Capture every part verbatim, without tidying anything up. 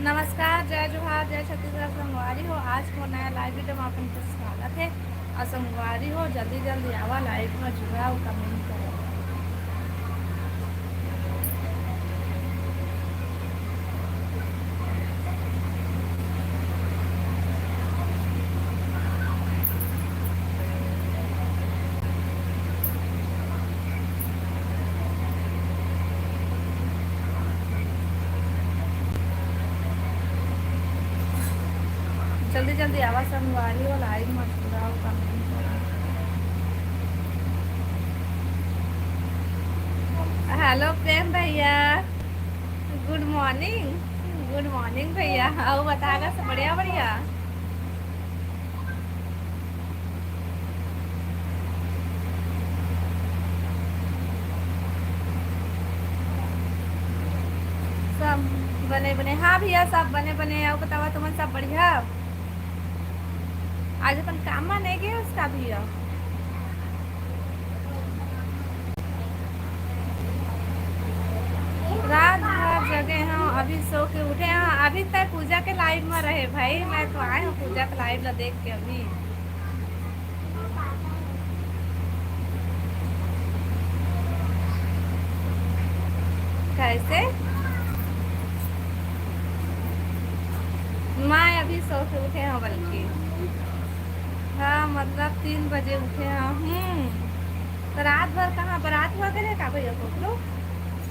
नमस्कार, जय जोहार, जय छत्तीसगढ़। संगवारी हो, आज के नया लाइव वीडियो में अपन के स्वागत है। और संगवारी हो, जल्दी जल्दी आवा लाइव में जुड़ा और कमेंट करो। जल्दी जल्दी आवा संगवारी हो, लाइव मत छुड़ाओ, कमेंट करो। हेलो प्रेम भैया, गुड मॉर्निंग। गुड मॉर्निंग भैया, आओ बताएगा सब बढ़िया बढ़िया। सब बने बने। हाँ भैया, सब बने बने। आओ बतावा, तुमन सब बढ़िया? आज अपन काम में नहीं गए उसका भैया? रात भर जगे हूँ, अभी सो के उठे हूँ। अभी तक पूजा के लाइव में रहे भाई, मैं तो आए हूँ पूजा के लाइव ला देख के अभी। कैसे? मैं अभी सो के उठे हूँ बल्कि। हाँ, मतलब तीन बजे उठे हूँ। हम्म, तो रात भर कहाँ, रात भर करे का भैया को लोग?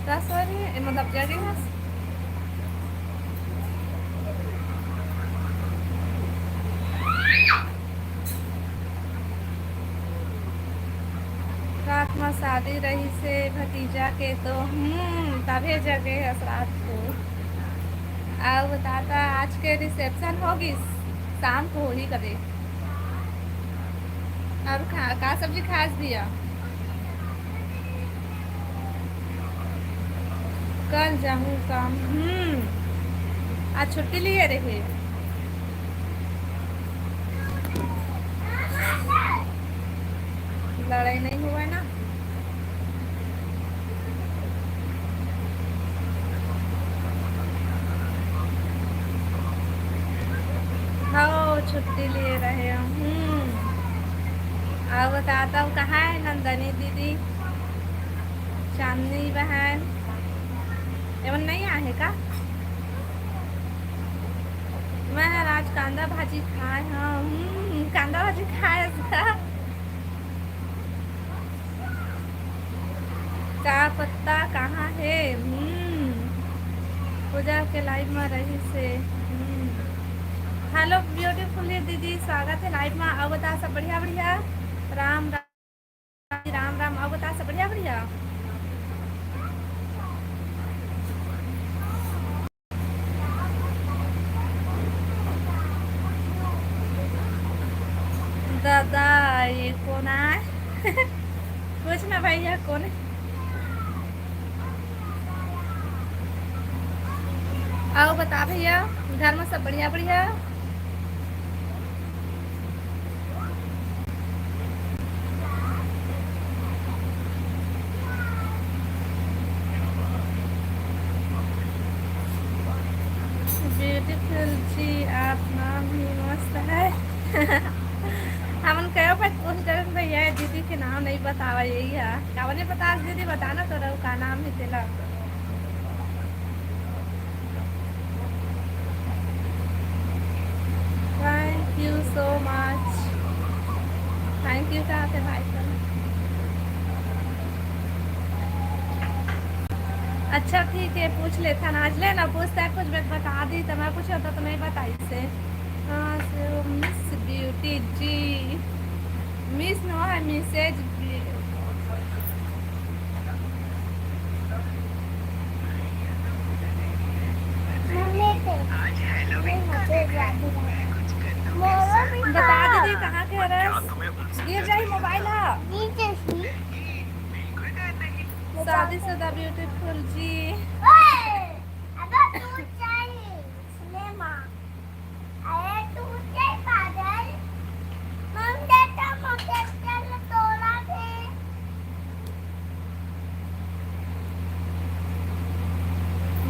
दस बजे, मतलब जगे हूँ। रात में शादी रही से भतीजा के, तो हम्म, तभे जगे हस रात को। अब बताता, आज के रिसेप्शन होगी, शाम को होही कदे। और खा, का सब्जी खास भैया? कल जाहूँ काम। हम्म, आज छुट्टी लिए रहे। लड़ाई नहीं हुआ है ना? हाँ, छुट्टी लिए रहे। हम्म, और बताता हूँ, कहाँ है नंदनी दीदी, चांदनी बहन? एमन नहीं आए का? मैं हर आज कांदा भाजी खाए हूँ। हम्म, कांदा भाजी खाए हस का? का पता कहाँ है? हम्म, पूजा के लाइव में रही से। हम्म, हेलो ब्यूटीफुल दीदी, स्वागत है लाइव में। अब बता, सब बढ़िया बढ़िया? राम राम। राम राम, अउ बता, सब बढ़िया बढ़िया? दादा, ये कौन आय? कुछ ना भैया, कौन है? अउ बता भैया, घर में सब बढ़िया बढ़िया? ब्यूटीफुल जी, आप नाम ही मस्त है। हमन कयो बार कोशिश करन भैया, दीदी के नाम नहीं बतावा, यही है। काबर नहीं बता, दीदी बताना तो रहो, का नाम है तेला। Thank you so much। Thank you कहा थे भाई साहब। अच्छा ठीक है, पूछ लेथन आज ले ना, पूछता है कुछ बात बता दी तो मैं पूछा तो तुम्हें बताई से। हाँ, so मिस ब्यूटी जी, मिस नो है, मिसेज। बता दीदी, कहाँ के हरस? गिर जाही मोबाइल ह। नीचे से। शादीशुदा ब्यूटीफुल जी। ओए, अगर तू चाहिए सिनेमा, अरे तू चल पागल, हम देता मोटरसाइकिल तोड़ा थे।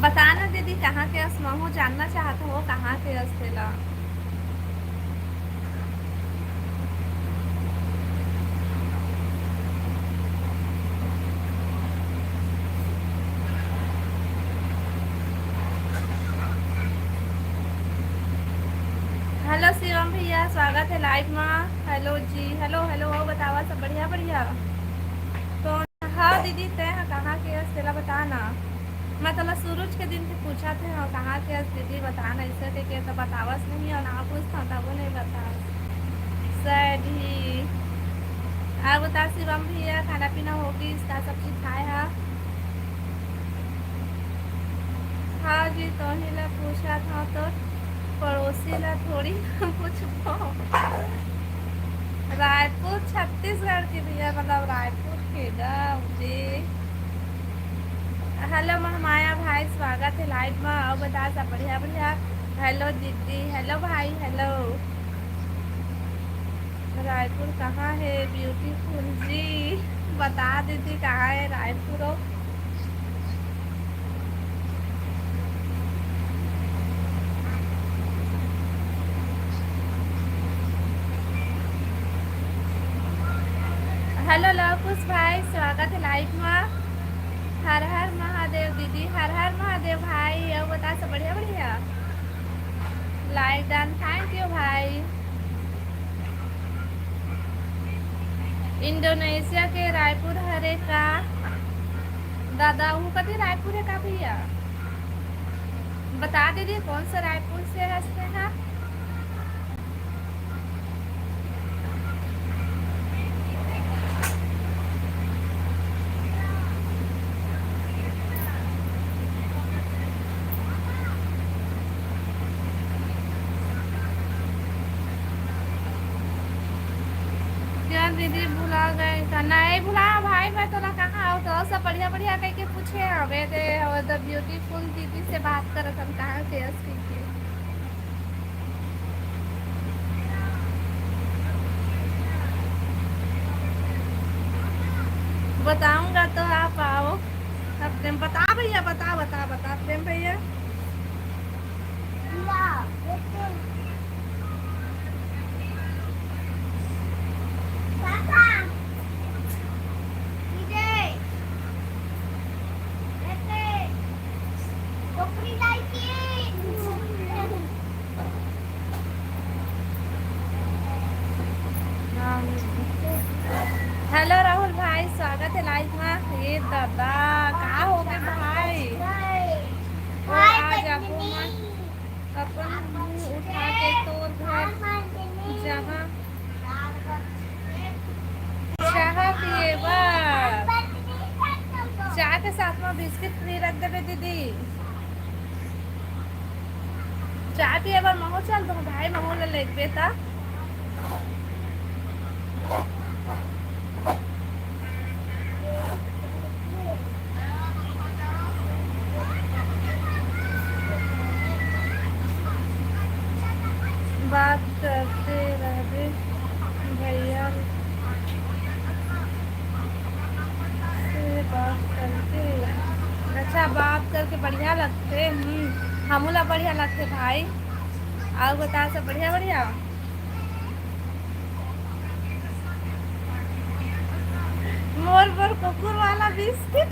बता ना दीदी, कहाँ के अस? महू जानना चाहत हो कहाँ के अस तेला। हेलो शिवम भैया, स्वागत है लाइव मा। हेलो जी, हेलो हेलो। और बतावा, सब बढ़िया बढ़िया? तो हाँ दीदी, तै ह कहाँ के अस तेला बता ना। मैं तोला शुरू के दिन के पूछत हे, हाँ, कहाँ के अस दीदी बता ना, ऐसे के, के तो बतावस नहीं, और ना पूछता तबो नहीं बतावस। सैड ही। आ बता शिवम भैया, खाना पीना होगिस, का सब्जी खाए हा? हाँ जी, तोही ला पूछत हव तो पड़ोसी ला थोड़ी ना पूछबो। रायपुर छत्तीसगढ़ के भैया, मतलब रायपुर के गा जी। हेलो महमाया भाई, स्वागत है लाइव में। और बता सब बढ़िया बढ़िया। हेलो दीदी, हेलो भाई, हेलो। रायपुर कहाँ है ब्यूटीफुल जी? बता दीदी कहाँ है रायपुर हो? हेलो लवकुश भाई, स्वागत है लाइव में। हर हर महादेव दीदी, हर हर महादेव भाई। और बता सब बढ़िया बढ़िया? लाइक डन, थैंक यू भाई। इंडोनेशिया के रायपुर हरे का दादा? वो कति रायपुर है का भैया? बता दीदी कौन सा रायपुर से हंसते हैं। क्या दीदी भुला गए का? नहीं भुला भाई, मैं तोला कहाँ हो तो सब बढ़िया बढ़िया कह के पूछे हवे दे, और द ब्यूटीफुल दीदी से बात करत हम, कहाँ के हंस के। बताऊंगा तो आप आओ। अब प्रेम बता भैया, बता बता बता प्रेम भैया। हेलो राहुल भाई, स्वागत है लाइव में। ये दादा, का हो गए भाई? वो आज आपको मैं अपन मुंह उठा के तोर घर जहाँ चाह पिए बर, चाह के साथ में बिस्किट फ्री रख देबे दीदी। चाय पिए बर महू चल, तो भाई महू ला लेगबे त। बात करते रहबे भैया। से बात करके, अच्छा, बात करके बढ़िया लगथे। हम्म, हमू ला बढ़िया लगथे भाई। अउ बता, सब बढ़िया बढ़िया? मोर बर कुकुर वाला बिस्किट।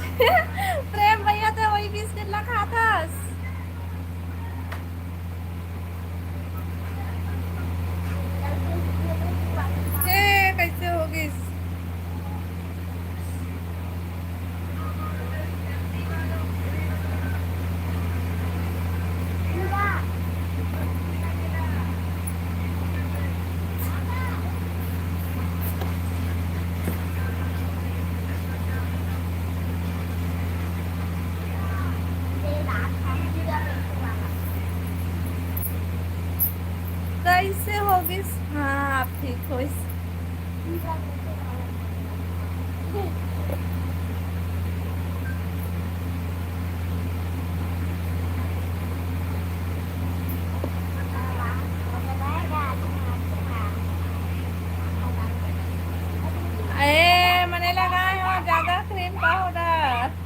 प्रेम भैया तो वही बिस्किट ला खाथस। ए, कैसे हो गई? कैसे हो गइस? हाँ, आप ठीक होइस। ए, मने लगा है वहाँ ज्यादा क्रीम पाउडर।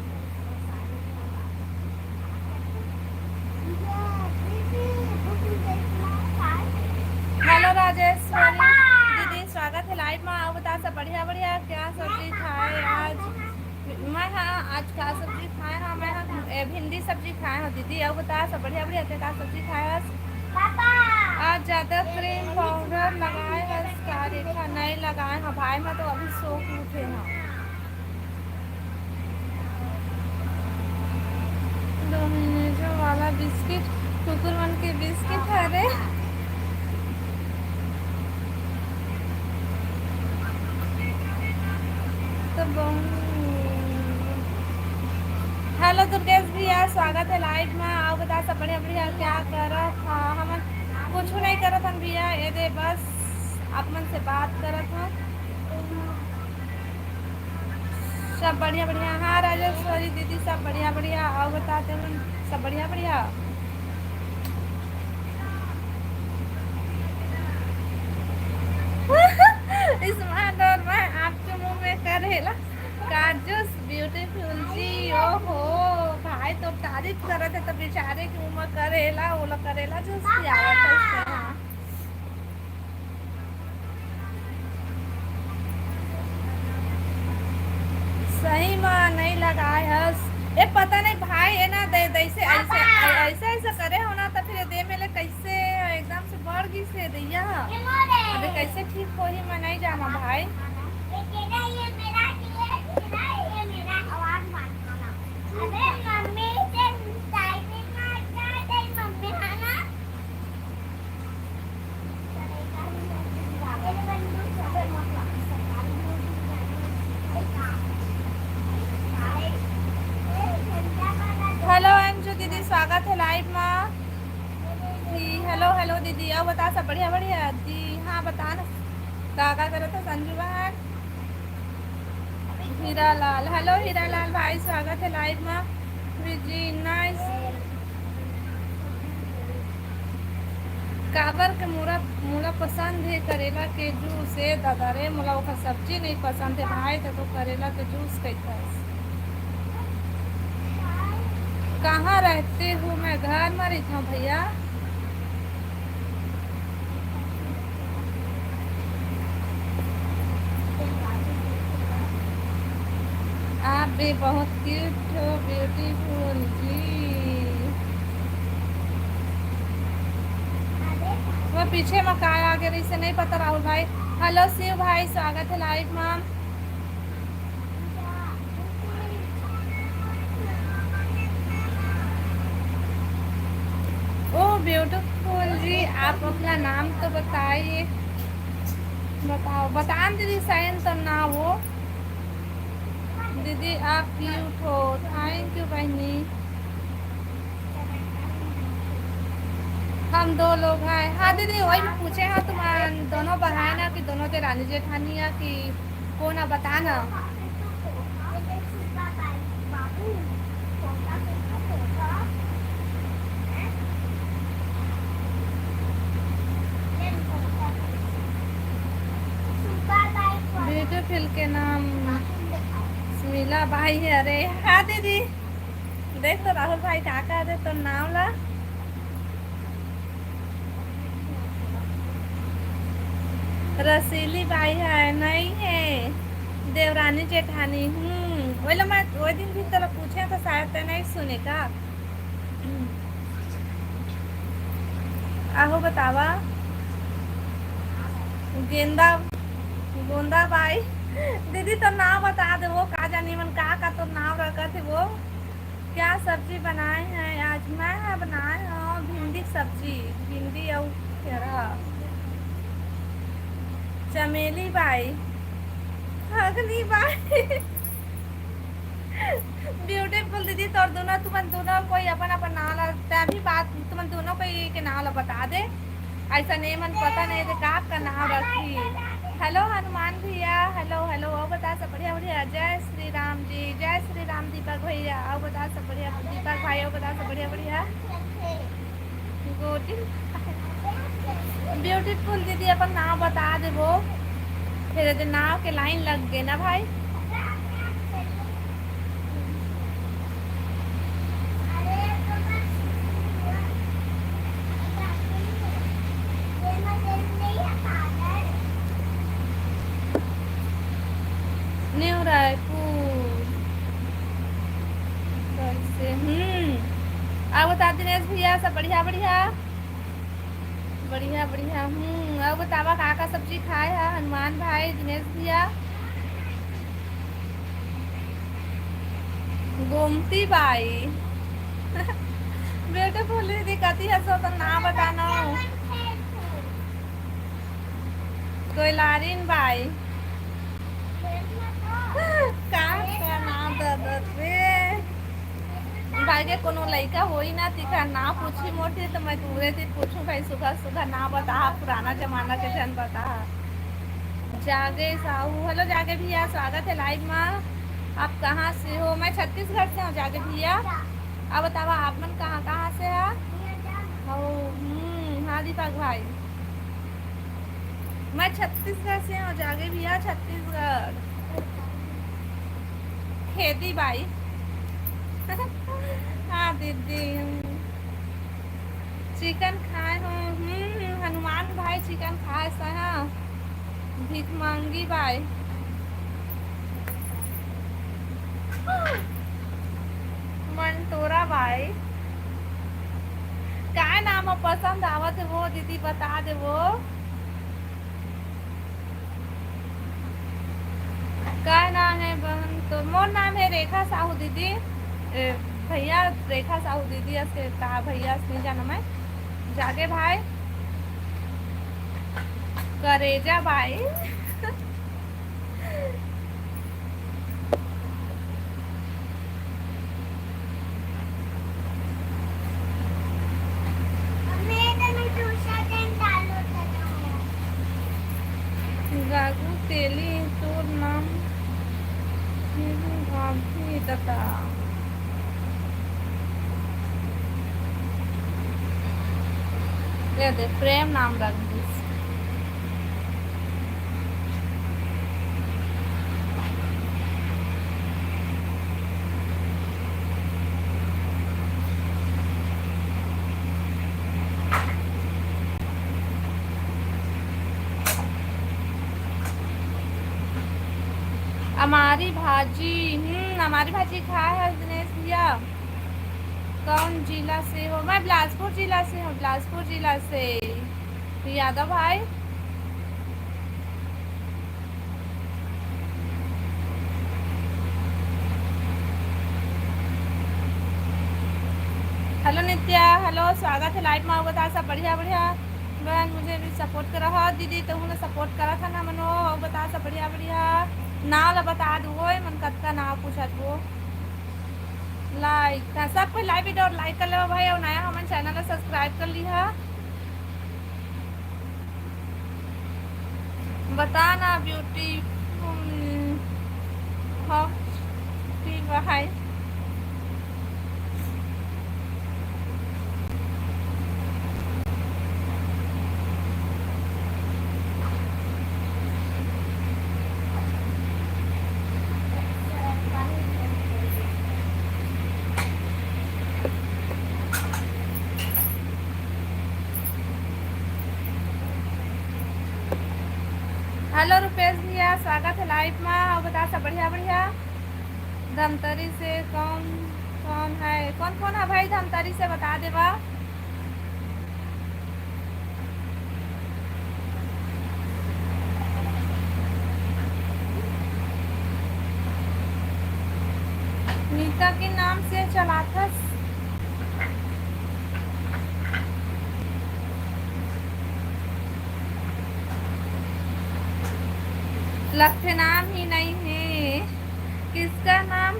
बढ़िया बढ़िया, क्या सब्जी खाए आज? मैं, हाँ, आज का सब्जी खाए, हाँ, मैं, हाँ, ए, भिंडी सब्जी खाए, हाँ दीदी। अउ बता, सब बढ़िया बढ़िया, ते का सब्जी खाए आज? आज ज्यादा क्रीम पाउडर लगाए हस का रेखा? नहीं लगाए, हाँ भाई, मैं तो अभी सो के उठे, हाँ। डोमिनोज वाला बिस्किट, कुकुर मन के बिस्किट हरे। तो बम-, हेलो दुर्गेश भैया, स्वागत है लाइव में। अउ बता, सब बढ़िया बढ़िया, क्या करत हा? हमन कुछ नहीं करत हन भैया, ये दे बस आप मन से बात करत हन। सब बढ़िया बढ़िया। हाँ राजेश्वरी दीदी, सब बढ़िया बढ़िया। अउ बता, ते मन सब बढ़िया बढ़िया? स्मार्ट और मैं आपके मुंह में करेला का जूस, ब्यूटीफुल जी। ओहो, भाई तो तारीफ करत है, तो बेचारे के मुंह में करेला, ओला करेला जूस पियावत है। सही में नहीं लगाए हस। ए, पता नहीं भाई, ए ना दे, दैसे, ऐसे, ऐसे, ऐसे करे हो ना, तो फिर दे में ले कैसे एकदम से बढ़ गई से दैया। अबे कैसे ठीक होही, मैं नहीं जाना भाई। अबे मम्मी से, मम्मी है ना? हेलो अंजू दीदी, स्वागत है लाइव में। जी, हेलो, हेलो दीदी, अउ बता, सब बढ़िया, बढ़िया? जी हाँ, बता ना, का, का करत है संजू बहन? हीरालाल, हेलो हीरालाल भाई, स्वागत है लाइव में। जी, नाइस। काबर के मोला, मोला पसंद है करेला के जूस। ए दादा रे, मोला ओकर सब्जी नहीं पसंद है भाई, तो, तो करेला के जूस कैसे? कहाँ रहते हो? मैं घर में रहता हूँ भैया। आप भी बहुत क्यूट हो, ब्यूटीफुल जी। वो पीछे में काय आगे रही से नहीं पता राहुल भाई। हेलो शिव भाई, स्वागत है लाइव में। ओ ब्यूटीफुल जी, आप अपना नाम तो बताइए। बताओ, बतान दीदी, साइन तो ना हो। दीदी आप क्यूट हो, थैंक यू बहनी। हम दो लोग हैं। हाँ दीदी, वही मैं पूछे हैं, तुम दोनों बहन है कि दोनों देरानी जेठानी है कि कौन है, बताना। ब्यूटीफुल के नाम सुनीला बाई है। अरे हाँ दीदी, देख तो राहुल भाई का का दे तो नाम ला। रसीली बाई है, नहीं है, देवरानी जेठानी। हम्म, वही ला मैं वो दिन भी तोला पूछे तो शायद ते नहीं सुने का। आहो बतावा। गेंदा, गोंदा बाई। दीदी तो नाम बता दे, वो का जानी मन का का तो नाम रखत है वो। क्या सब्जी बनाए हैं आज? मैं है बनाए हूँ भिंडी सब्जी, भिंडी और केरा। चमेली बाई, हगनी बाई। ब्यूटीफुल दीदी, तोर दोनों, तुमन दोनों कोई अपन अपन नाम ला, तै भी बात, तुमन दोनों कोई के नाम ला बता दे। ऐसा नहीं मन पता नहीं दे का का नाम रखी। हेलो हनुमान भैया, हेलो हेलो, और बता सब बढ़िया बढ़िया। जय श्री राम जी, जय श्री राम दीपक भैया, और बता सब बढ़िया दीपक भाई, और बता सब बढ़िया बढ़िया। गोटिन। ब्यूटीफुल दीदी अपन नाम बता देबो, फिर यदि नाम के लाइन लग गए ना भाई। अउ बता दिनेश भैया, सब बढ़िया, बढ़िया? बढ़िया, बढ़िया। हम्म, अउ बतावा, का का सब्जी खाए हा हनुमान भाई, दिनेश भैया? गोमती बाई। Beautiful दीदी, कति हसो तो ना बताना हो। कोइलारिन बाई। का, का नाम ददत रे? भाई के कोनो लइका होई ना, तिखर नाम पूछी मोर ती, तो मैं तुरे ती पूछूं भाई, सुघर सुघर नाम बताहा, पुराना जमाना के झन बताहा। जागे साहू, hello जागे भैया, स्वागत है live में। आप कहाँ से हो? मैं छत्तीसगढ़ से हूँ जागे भैया। अब बतावा, आप मन कहाँ, कहाँ से है? हो, हम्म, हाँ दीपक भाई। मैं छत्तीसगढ़ से हूँ, जागे भैया, छत्तीसगढ़। खेती बाई। हाँ दीदी, हम्म। Chicken खाए हो? हम्म, हनुमान भाई chicken खाए से, हाँ। भीख मांगी बाई। मंटोरा बाई। काय नाम ह पसंद आवत हे वो दीदी बता दे वो। काय नाम हे बहन? तो मोर नाम हे रेखा साहू दीदी। ए, भैया रेखा साहू दीदी अस के का भैया अस नहीं जाना मैं। जागे भाई। करेजा भाई। गागू तेली तोर नाम भाभी ददा। दे दे, प्रेम नाम रख दिस। अमारी भाजी, हम्म, अमारी भाजी खाए हस दिनेश भैया? कौन जिला से हो? मैं बिलासपुर जिला से हूँ, बिलासपुर जिला से। यादव भाई। Hello नित्या, hello, स्वागत है live में। अउ बता सब बढ़िया, बढ़िया। बहन मुझे भी support करा हो दीदी, तो हूँ support करा था ना मनो। अउ बता सब बढ़िया, बढ़िया। नाव ला बता दो, ओए मन कतका नाव पूछत हो। Like, हाँ, सब कोई live video like कर लेवा भाई, अउ नया हमन channel ला subscribe कर लिहा। बता ना beautiful, हाँ, ठीक बा भाई। Hello रुपेश भैया, स्वागत है live मा। अउ बता सब बढ़िया बढ़िया। धमतरी से कौन कौन है, कौन कौन है भाई धमतरी से बता देवा। नीता के नाम से चलाथस। लगथे नाम ही नहीं है। किसका नाम?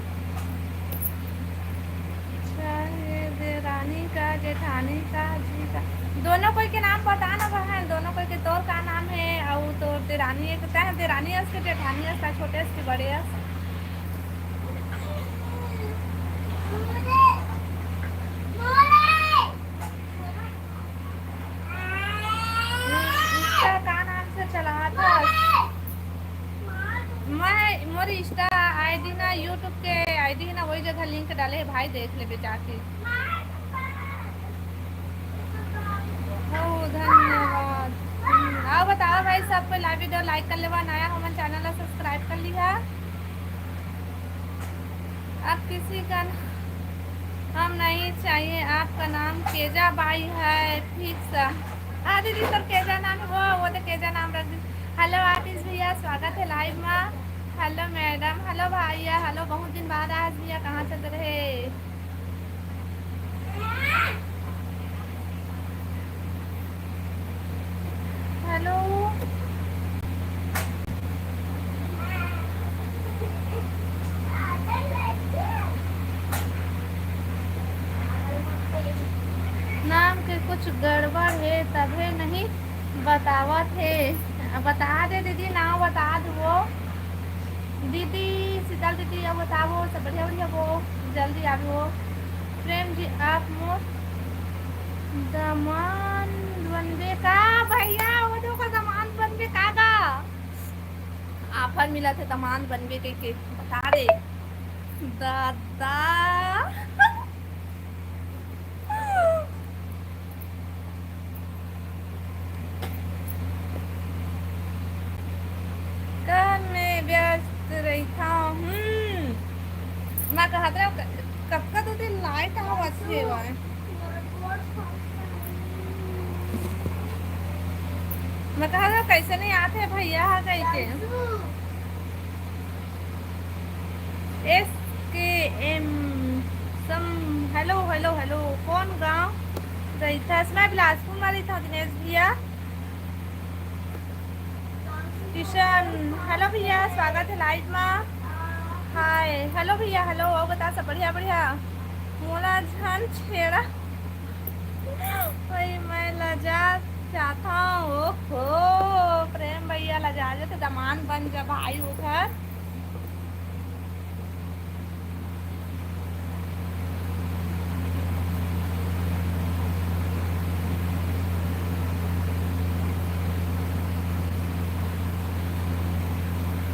अच्छा, ये देरानी का, जेठानी का, जी का, दोनों कोई के नाम बता ना बहन, दोनों कोई के। तोर का नाम है? अउ तोर देरानी एक तैं देरानी अस के जेठानी अस, तैं छोटे अस के बड़े अस? Insta का नाम से चलावत हस? मैं, मोर Insta ID ना, YouTube के ID ना, वही जगह link डाले हे भाई, देख लेबे जाके। हो, धन्यवाद। हम्म, अउ बतावा भाई, सब कोई live video like कर लेवा, नया हमन channel ला subscribe कर लिहा। आप किसी का न-, हम नहीं चाहिए, आपका नाम केजा बाई है, फिक्स। हाँ दीदी, तोर केजा नाम है वो, वो तो केजा नाम रख दी। हेलो आतिश भैया, स्वागत है लाइव में। हेलो मैडम, हेलो भैया, हेलो, बहुत दिन बाद आज भैया, कहाँ चल रहे? हेलो। नाम के कुछ गड़बड़ हे, तभे नहीं बतावत हे। बता दे दीदी, नाम बता दो। दीदी, शीतल दीदी, अब बताओ, सब बढ़िया, बढ़िया हो, जल्दी आवो। प्रेम जी, आप मोर दमान बनबे का? भैया, वो तो का दमान बनबे का गा? आफर मिला थे दमान बनबे के, के बता दे दादा। काम में व्यस्त रहिथव। हम्म, मैं कहत रहा, क-, कतका दो दिन लाइट आवत हे वाय। मैं कहत रहा, कैसे नहीं आते भैया हा कह के। एस के एम सम, हेलो, हेलो, हेलो, कौन गांव रहिथस? मैं बिलासपुर में रहिथव, दिनेश भैया। किशन, हेलो भैया, स्वागत है लाइव में। हाय, हेलो भैया, हेलो, और बता, सब बढ़िया, बढ़िया? मोला झन छेड़ा। भाई, मैं लजा जाता हूँ। ओहो, प्रेम भैया लजा जाते, दमान बन जा भाई ओकर।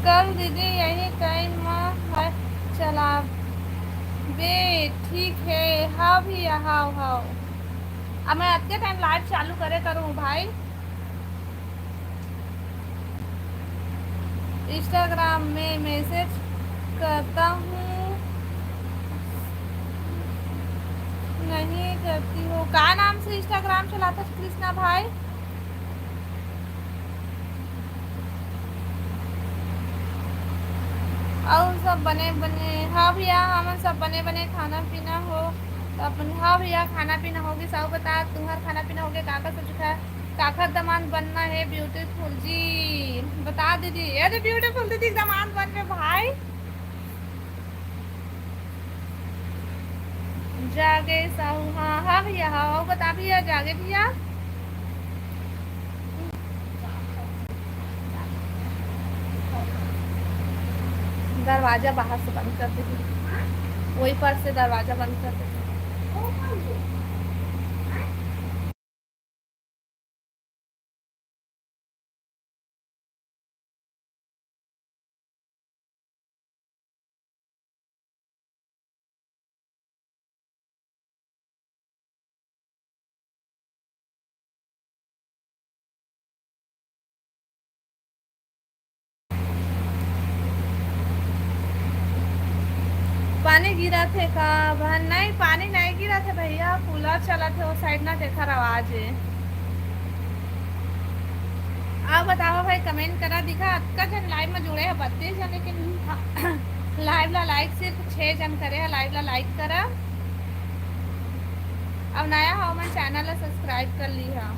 कल दीदी यही टाइम में लाइव चलाबे, ठीक है? हाँ भैया, हाँ, हाँ। अब मैं अतके टाइम लाइव चालू करे करूँ भाई। Instagram में मैसेज करता हूँ, नहीं करती हो। का नाम से Instagram चलाता कृष्णा भाई? अउ सब बने बने? हाँ भैया, हमन सब बने बने, खाना पीना हो तो अपन। हाँ भैया, खाना पीना होगे। सब बता, तुम्हार खाना पीना होगे? का का सब्जी खाए? काखर दमांद बनना है ब्यूटीफुल जी? बता दीदी। अरे ब्यूटीफुल दीदी, दमांद बन में भाई। जागे साहू, हाँ, हाँ भैया, हाँ, हाँ, बता भैया, जागे भैया। दरवाजा बाहर से बंद कर दे, वही पर से दरवाजा बंद कर दे। पानी गिरा थे का बहन? नहीं, पानी नहीं गिरा थे भैया, कूलर चला थे वो साइड ना, तेखर आवाज है। अब बताओ भाई, कमेंट करा, दिखा अतका जन लाइव में जुड़े हैं, बत्तीस जन, लेकिन लाइव ला लाइक सिर्फ छह जन करे हैं। लाइव ला लाइक करा, अब नया हो मन चैनल ला सब्सक्राइब कर ली है।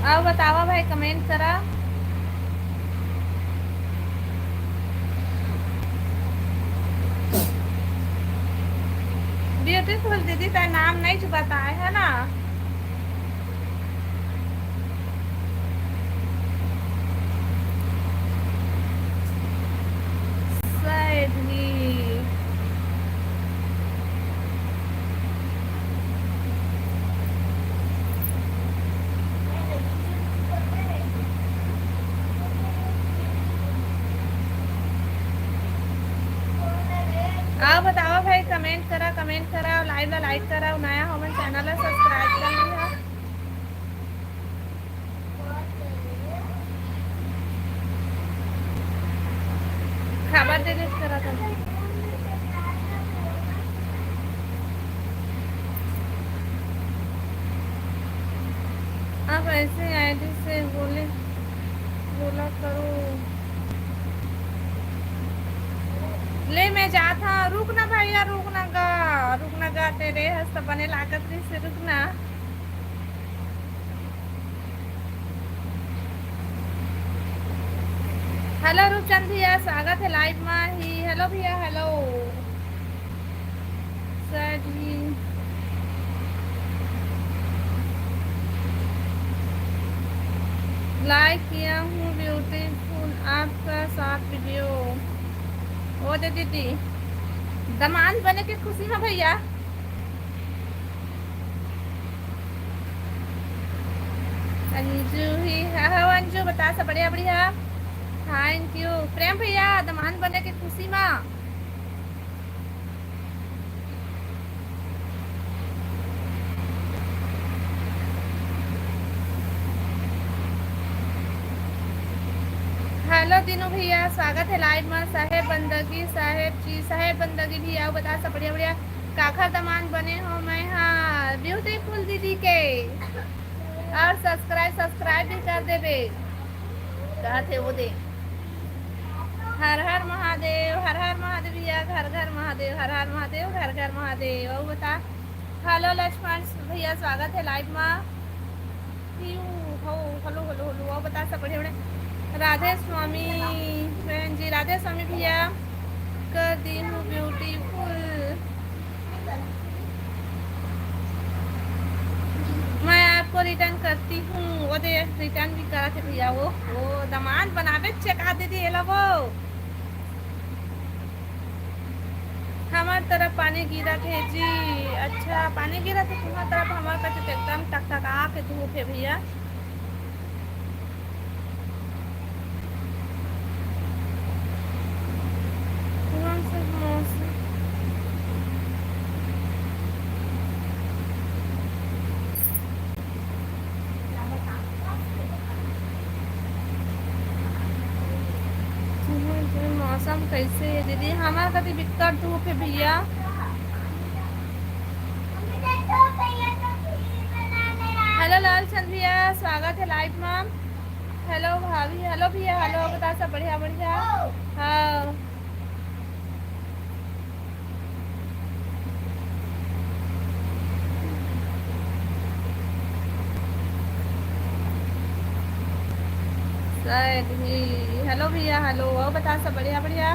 अब बतावा भाई, कमेंट करा। ब्यूटीफुल दीदी, तें नाम नहीं बताए है ना? सैड ही। आओ बताओ भाई, कमेंट करा, कमेंट करा, लाइव ला लाइक करा, नया हो मन चैनल ला सब्सक्राइब कर लिहा। काबर delete करत हन? आप ऐसे आईडी से बोले, बोला करो। ले, मैं जात हूँ। रुक ना भैया, रुक ना गा, रुक ना गा, तेरे हस त बने लागत रहिस, रुक ना। हेलो रूपचंद भैया, स्वागत है लाइव में ही। हेलो भैया, हेलो सर जी। लाइक किया हूँ ब्यूटीफुल आपका साथ वीडियो। ओ दे दीदी, दमांद बने के खुशी में भैया। अंजू ही, हाँ, हाँ, अंजू बता, सब बढ़िया, बढ़िया। Thank you. प्रेम भैया, दमांद बने के खुशी में। हेलो दीनू भैया, स्वागत है लाइव में। साहेब बंदगी, साहेब जी, साहेब बंदगी भी आओ, बता सब बढ़िया, बढ़िया। काखर दमांद बने हो? मैं, हाँ, ब्यूटीफुल दीदी के। और सब्सक्राइब, सब्सक्राइब भी कर देबे। कहत हे वो दे। हर हर महादेव, हर हर महादेव भैया, घर घर महादेव, हर हर महादेव, घर घर महादेव। और बता, हेलो लक्ष्मण भैया, स्वागत है लाइव में। पीयू, हो, हेलो, हेलो, हेलो, और बता सब बढ़िया, बढ़िया। राधे स्वामी बहन जी, राधे स्वामी भैया, कर दी हूँ ब्यूटीफुल। मैं आपको रिटर्न करती हूँ। वो दे, रिटर्न भी करत हे भैया। वो, वो दमांद बनाबे चका दीदी, एला वो। हमार तरफ पानी गिरत हे जी। अच्छा, पानी गिरत हे तुम्हार तरफ? हमार तरफ तो एकदम टकटका के धूप हे भैया। कौन सा मौसम? मौसम कैसे है दीदी? हमारे कति बिकट धूप है भैया। हेलो लालचंद भैया, स्वागत है लाइव में। हेलो भाभी, हेलो भैया, हेलो, बता सब बढ़िया, बढ़िया। हाँ। शायद ही। हेलो भैया, हेलो, और बता सब बढ़िया, बढ़िया।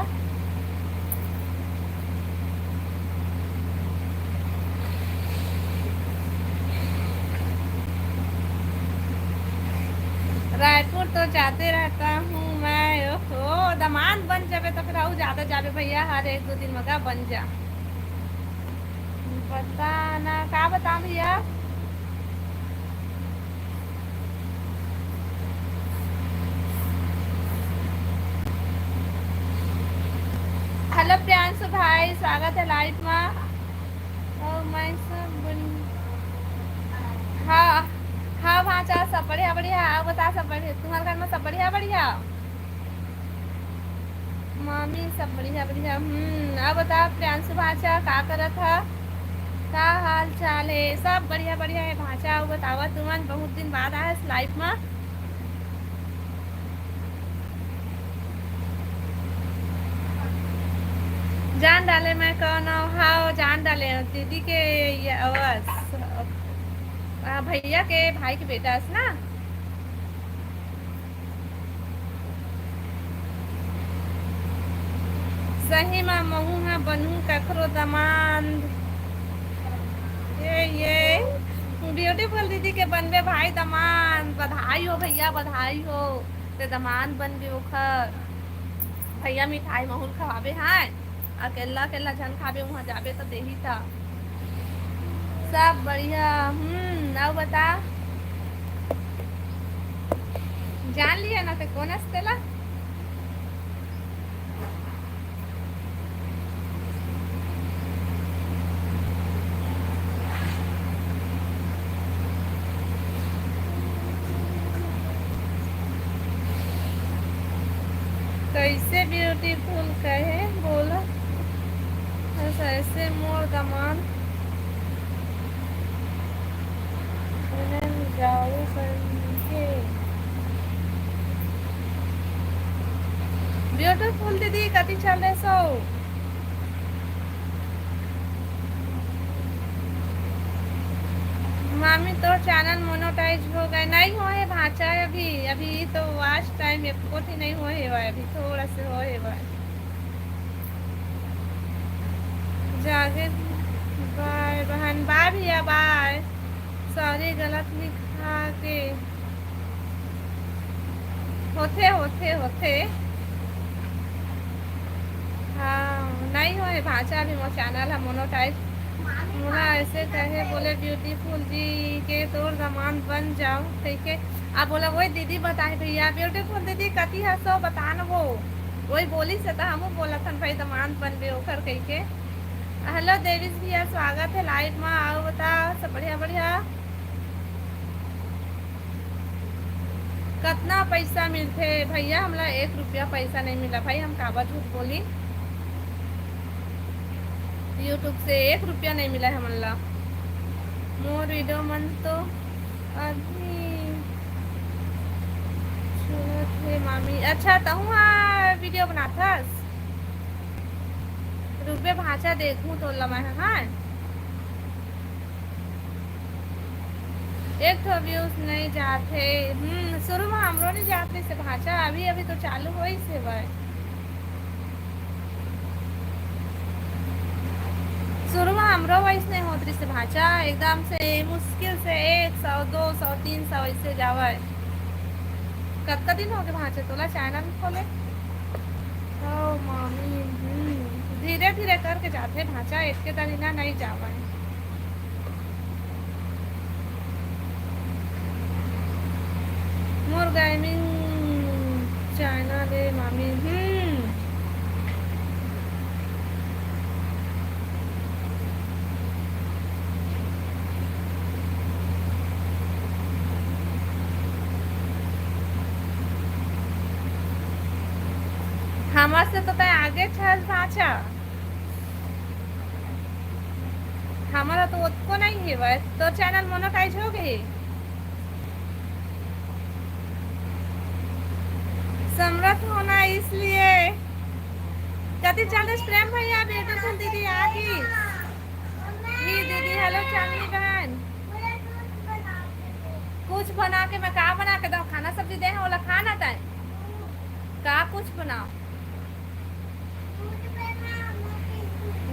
रायपुर तो जाते रहता हूँ मैं। ओहो, दमांद बन जाबे तो फिर अउ ज्यादा जाबे भैया, हर एक दो दिन में का बन जा। बता ना, का बता भैया? हेलो प्रियांशु भाई, स्वागत है लाइव में। और मैं सब बन-, हाँ, हाँ भांचा, सब बढ़िया, बढ़िया। आप बता, सब बढ़िया? तुम्हारे घर में सब बढ़िया, बढ़िया? मामी, सब बढ़िया, बढ़िया। हम्म, अब बता प्रियांशु भांचा, का करत ह? का हाल चाल है? सब बढ़िया, बढ़िया है भांचा। अब बतावा तुमन, बहुत दिन बाद आए लाइव में। जान डाले मैं कौन हूँ? हाँ, जान डाले हूँ दीदी के, ये आवाज। आ, भैया के भाई के बेटा हस ना? सही म महू ह बनहूं कखरो दमांद। ये, ये ब्यूटीफुल दीदी के बनबे भाई दमांद। बधाई हो भैया, बधाई हो। ते दमांद बनबे ओखर। भैया मिठाई महूं ल खवाबे, हाँ। अकेल्ला अकेल्ला झन खाबे, उहाँ जाबे त देही त। सब बढ़िया। हम्म, अउ बता, जान लिया ना ते कोन हस तेला? कैसे ब्यूटीफुल कहे बोला, बस ऐसे मोर दमांद जाऊ संगे। ब्यूटीफुल दीदी, कति चल रहे सो? मामी, तोर चैनल मोनेटाइज हो गए? नहीं हो है भांचा, अभी, अभी तो वॉच टाइम एको ठी नहीं हो है, अभी थोड़ा से हो है। जागे बाय बहन, बाय भैया, बाय। सॉरी, गलत लिखा के। होथे, होथे, होथे। हाँ, नहीं होए भांचा, अभी मोर चैनल ह मोनेटाइज। मोला ऐसे कहे बोले, ब्यूटीफुल जी के तोर दमांद बन जाओ, ठीक है। आप बोला, वही दीदी बताए भैया, ब्यूटीफुल दीदी कति है सो बता न वो। वही बोली से तो हमू बोला थन भाई, दमांद बनबे ओकर कह के। हेलो देवीश भैया, स्वागत है लाइव में। आओ बता, सब बढ़िया, बढ़िया। कतना पैसा मिलथे भैया? हमला एक रुपया पैसा नहीं मिला भाई, हम काबर झूठ बोली? YouTube से एक रुपया नहीं मिला है हमन ला। मोर वीडियो मन तो अभी चलत हे मामी। अच्छा, तहूँ हा वीडियो बनाथस? रुकबे भांचा, देखूं तोला मैं, हाँ। एक ठो व्यूज नहीं जात हे। हम्म, शुरू में हमरो नहीं जात रहिस हे भांचा, अभी, अभी तो चालू होइस हे भाई। शुरू में हमरो वैसने होत रहिस हे भांचा, एकदम से मुश्किल से एक सौ, दो सौ, तीन सौ ऐसे जावे। कतका दिन हो गए भांचा तोला चैनल खोले? ओ मामी, हम्म, धीरे धीरे करके जाथे भांचा, एके दरी ना नहीं जावे। मोर गेमिंग चैनल हे मामी। हम्म। हमर से तो तय आगे छस भांचा। हमारा तो ओतको नहीं हेवय। तोर चैनल मोनेटाइज हो गए? समरथ होना इसलिए। कति चल रहे प्रेम भैया, ब्यूटीफुल दीदी आ गई। ही दीदी, हेलो चांदनी बहन। कुछ बना के, मैं का बना के दो? खाना सब्जी दे हैं, ओला खाना तय। का कुछ बनाओ?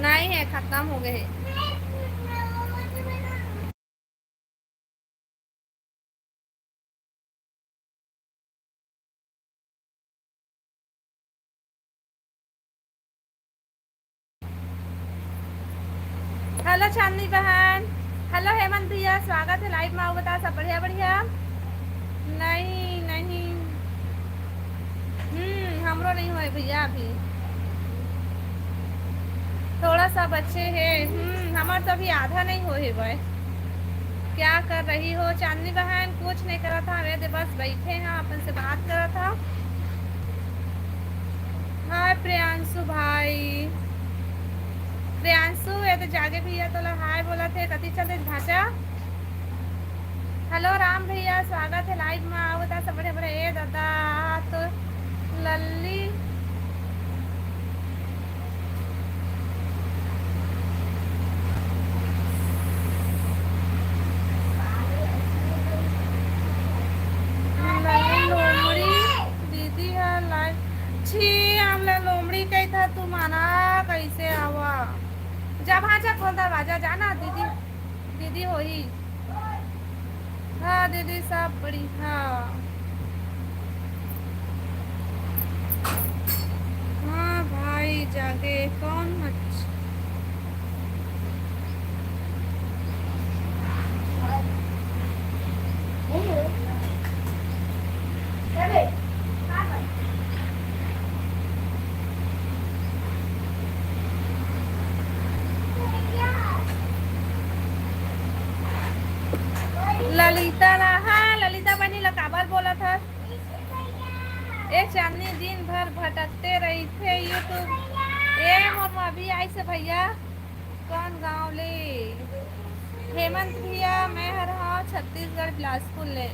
नहीं है, खत्म हो गए। हेलो चांदनी बहन, हेलो हेमंत भैया, स्वागत है लाइव में। आओ बता, सब बढ़िया? बढ़िया। नहीं, नहीं, हम्म, हमरो नहीं होए भैया, अभी थोड़ा सा बच्चे है। हम्म, हमार तो अभी आधा नहीं हो है भाई। क्या कर रही हो चांदनी बहन? कुछ नहीं करा था, मैं तो बस बैठे हैं, अपन से बात करा था। हाय प्रियांशु भाई, प्रियांशु ये तो जागे भैया तोला हाय बोला थे, कति चल रहे भांचा? हेलो राम भैया, स्वागत है लाइव में। आओ बता, सब बढ़िया बढ़िया। ए दादा, तो लल्ली, लल्ली लोमड़ी दीदी ह लाइव। छी, हमला लोमड़ी कही था, तू माना कैसे आवा? जा भांचा, खोल दरवाजा, जाना दीदी, दीदी होही। हाँ दीदी, सब बढ़िया। हाँ भाई, जागे कौन मच-, ललिता ला, हाँ, ललिता बनी ला काबर बोलत हस? ए चांदनी दिन भर भटकते रहिथे YouTube। ए मोर भाभी आइसे भैया, कौन गांव ले? हेमंत भैया, मैं हर हूँ छत्तीसगढ़ बिलासपुर ले।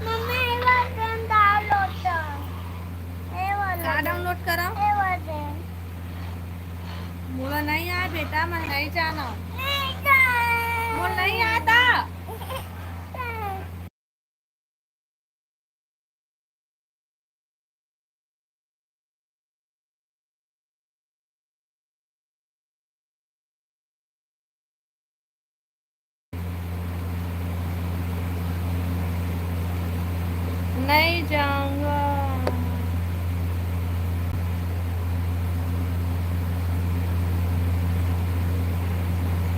मम्मी, ए वाला game download कर। ए वाला का game। Download करा? ए वाला game। मोला नहीं आए बेटा, मैं नहीं जाना। नहीं जाए। मोला नहीं आता। नहीं जाऊंगा।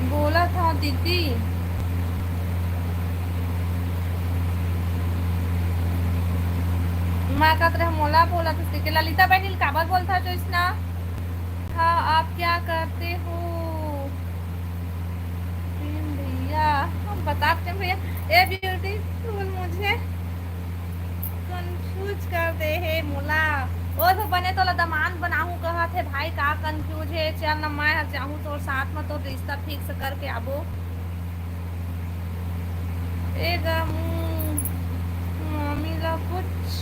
बोला था दीदी। मैं कहत रहे मोला बोला था, ललिता बहनी काबर बोलता जो इसना? हाँ, आप क्या करते हो? प्रेम भैया, हम बताते हैं भैया। ए ब्यूटीफुल, मुझे कंफ्यूज कर दे हे मोला। ओ तो बने तोला दमान बनाहूं कहत हे भाई, का कंफ्यूज हे? चल न, मैं हर जाहूं तोर साथ म, तोर रिश्ता फिक्स करके आबो। ए गा मु-, मामी ला कुछ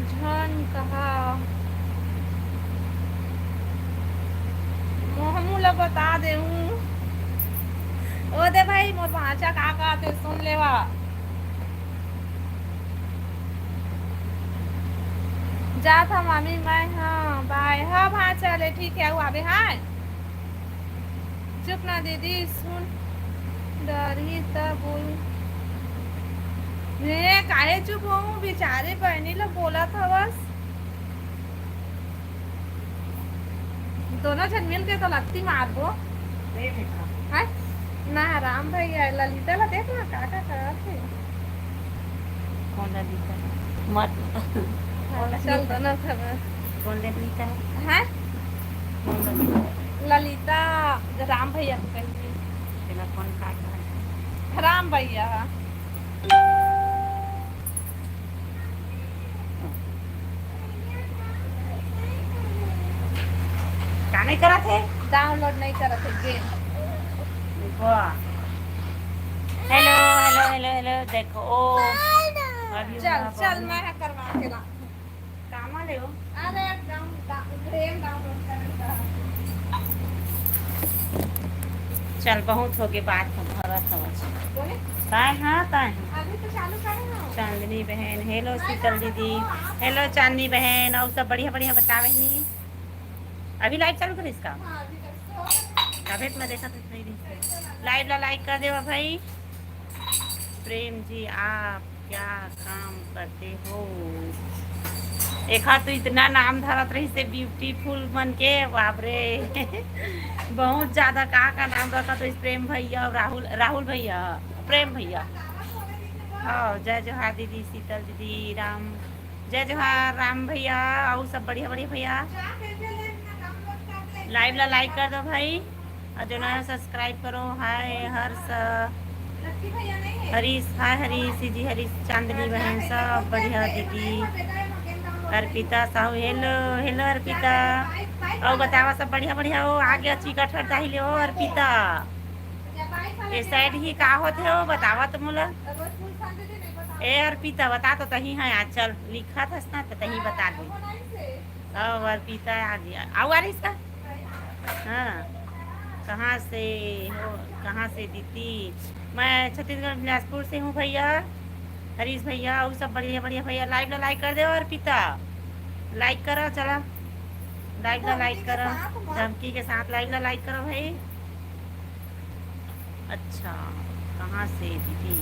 झन कहा। मोहमू ला बता देहूं। ओ दे भाई, मोर भांचा का कहत हे, सुन लेवा। जात हंव मामी मैं, हाँ, बाय। हाँ, भांचा ले, ठीक हे, अउ आबे, हाँ। चुप ना दीदी, सुन डरही त बोल। हे, काहे चुप होहूं, बिचारी बहिनी ला बोलत हवस। दोनों झन मिल के तो लत्ती मारबो। हैं? ना, राम भैया, ललिता ला देख ना, का, का करत हे। कौन ललिता? मत। हाँ, चल, दोनों झन। कौन ललिता? हैं? कौन ललिता? ललिता, राम भैया के कहिथे। तेला कौन का करत हे? राम भैया। का नहीं करत हे? Download नहीं करत हे game। वाह। Hello, hello, hello, hello, देखो, ओ, अभी चल, हुआ चल, बहुत मैं करवा के ला। कामा ले हो? अरे, game download करने का। चल, बहुत होगे बात, हम भरत हवस। बोले? काय हाँ, काय हाँ? अभी तो चालू करे हो। चांदनी बहन, hello शीतल दीदी, hello चांदनी बहन, अउ सब बढ़िया बढ़िया बतावे नी। अभी live चालू करिस का? हाँ, अभी तक तो। तबे तो मैं देखत नहीं रहिस। Live ला like कर देवा भाई। प्रेम जी, आप क्या काम करते हो? एखर तो इतना नाम धरत रहिस हे beautiful मन के, बाप रे। बहुत ज्यादा का का नाम रखत रहिस, प्रेम भैया, राहुल, राहुल भैया, प्रेम भैया। हाँ, जय जोहार दीदी, शीतल दीदी, राम, जय जोहार राम भैया, अउ सब बढ़िया बढ़िया भैया। Live ला like कर दो भाई। अउ जो नया subscribe करो, हाय हर्ष, हरीश, हाय हरीश जी, हरीश, चांदनी बहन, सब बढ़िया दीदी, अर्पिता साहू, hello, hello अर्पिता, अउ बतावा सब बढ़िया बढ़िया हो, आ गया चिका ठरता ही ले हो अर्पिता, ये side ही का होथे हो बतावा तो मोला, ए अर्पिता बता तो तही है आज, चल लिखा थस ना तो तही बता दे। अब अर्पिता आ गया, आऊ आ रही इसका? हाँ, कहाँ से हो, कहाँ से दीदी? मैं छत्तीसगढ़ बिलासपुर से हूँ भैया, हरीश भैया, और सब बढ़िया बढ़िया भैया। Live ला like कर दे अर्पिता, like करो, चला live ला like करो, धमकी के साथ live ला like करो भाई। अच्छा, कहाँ से दीदी?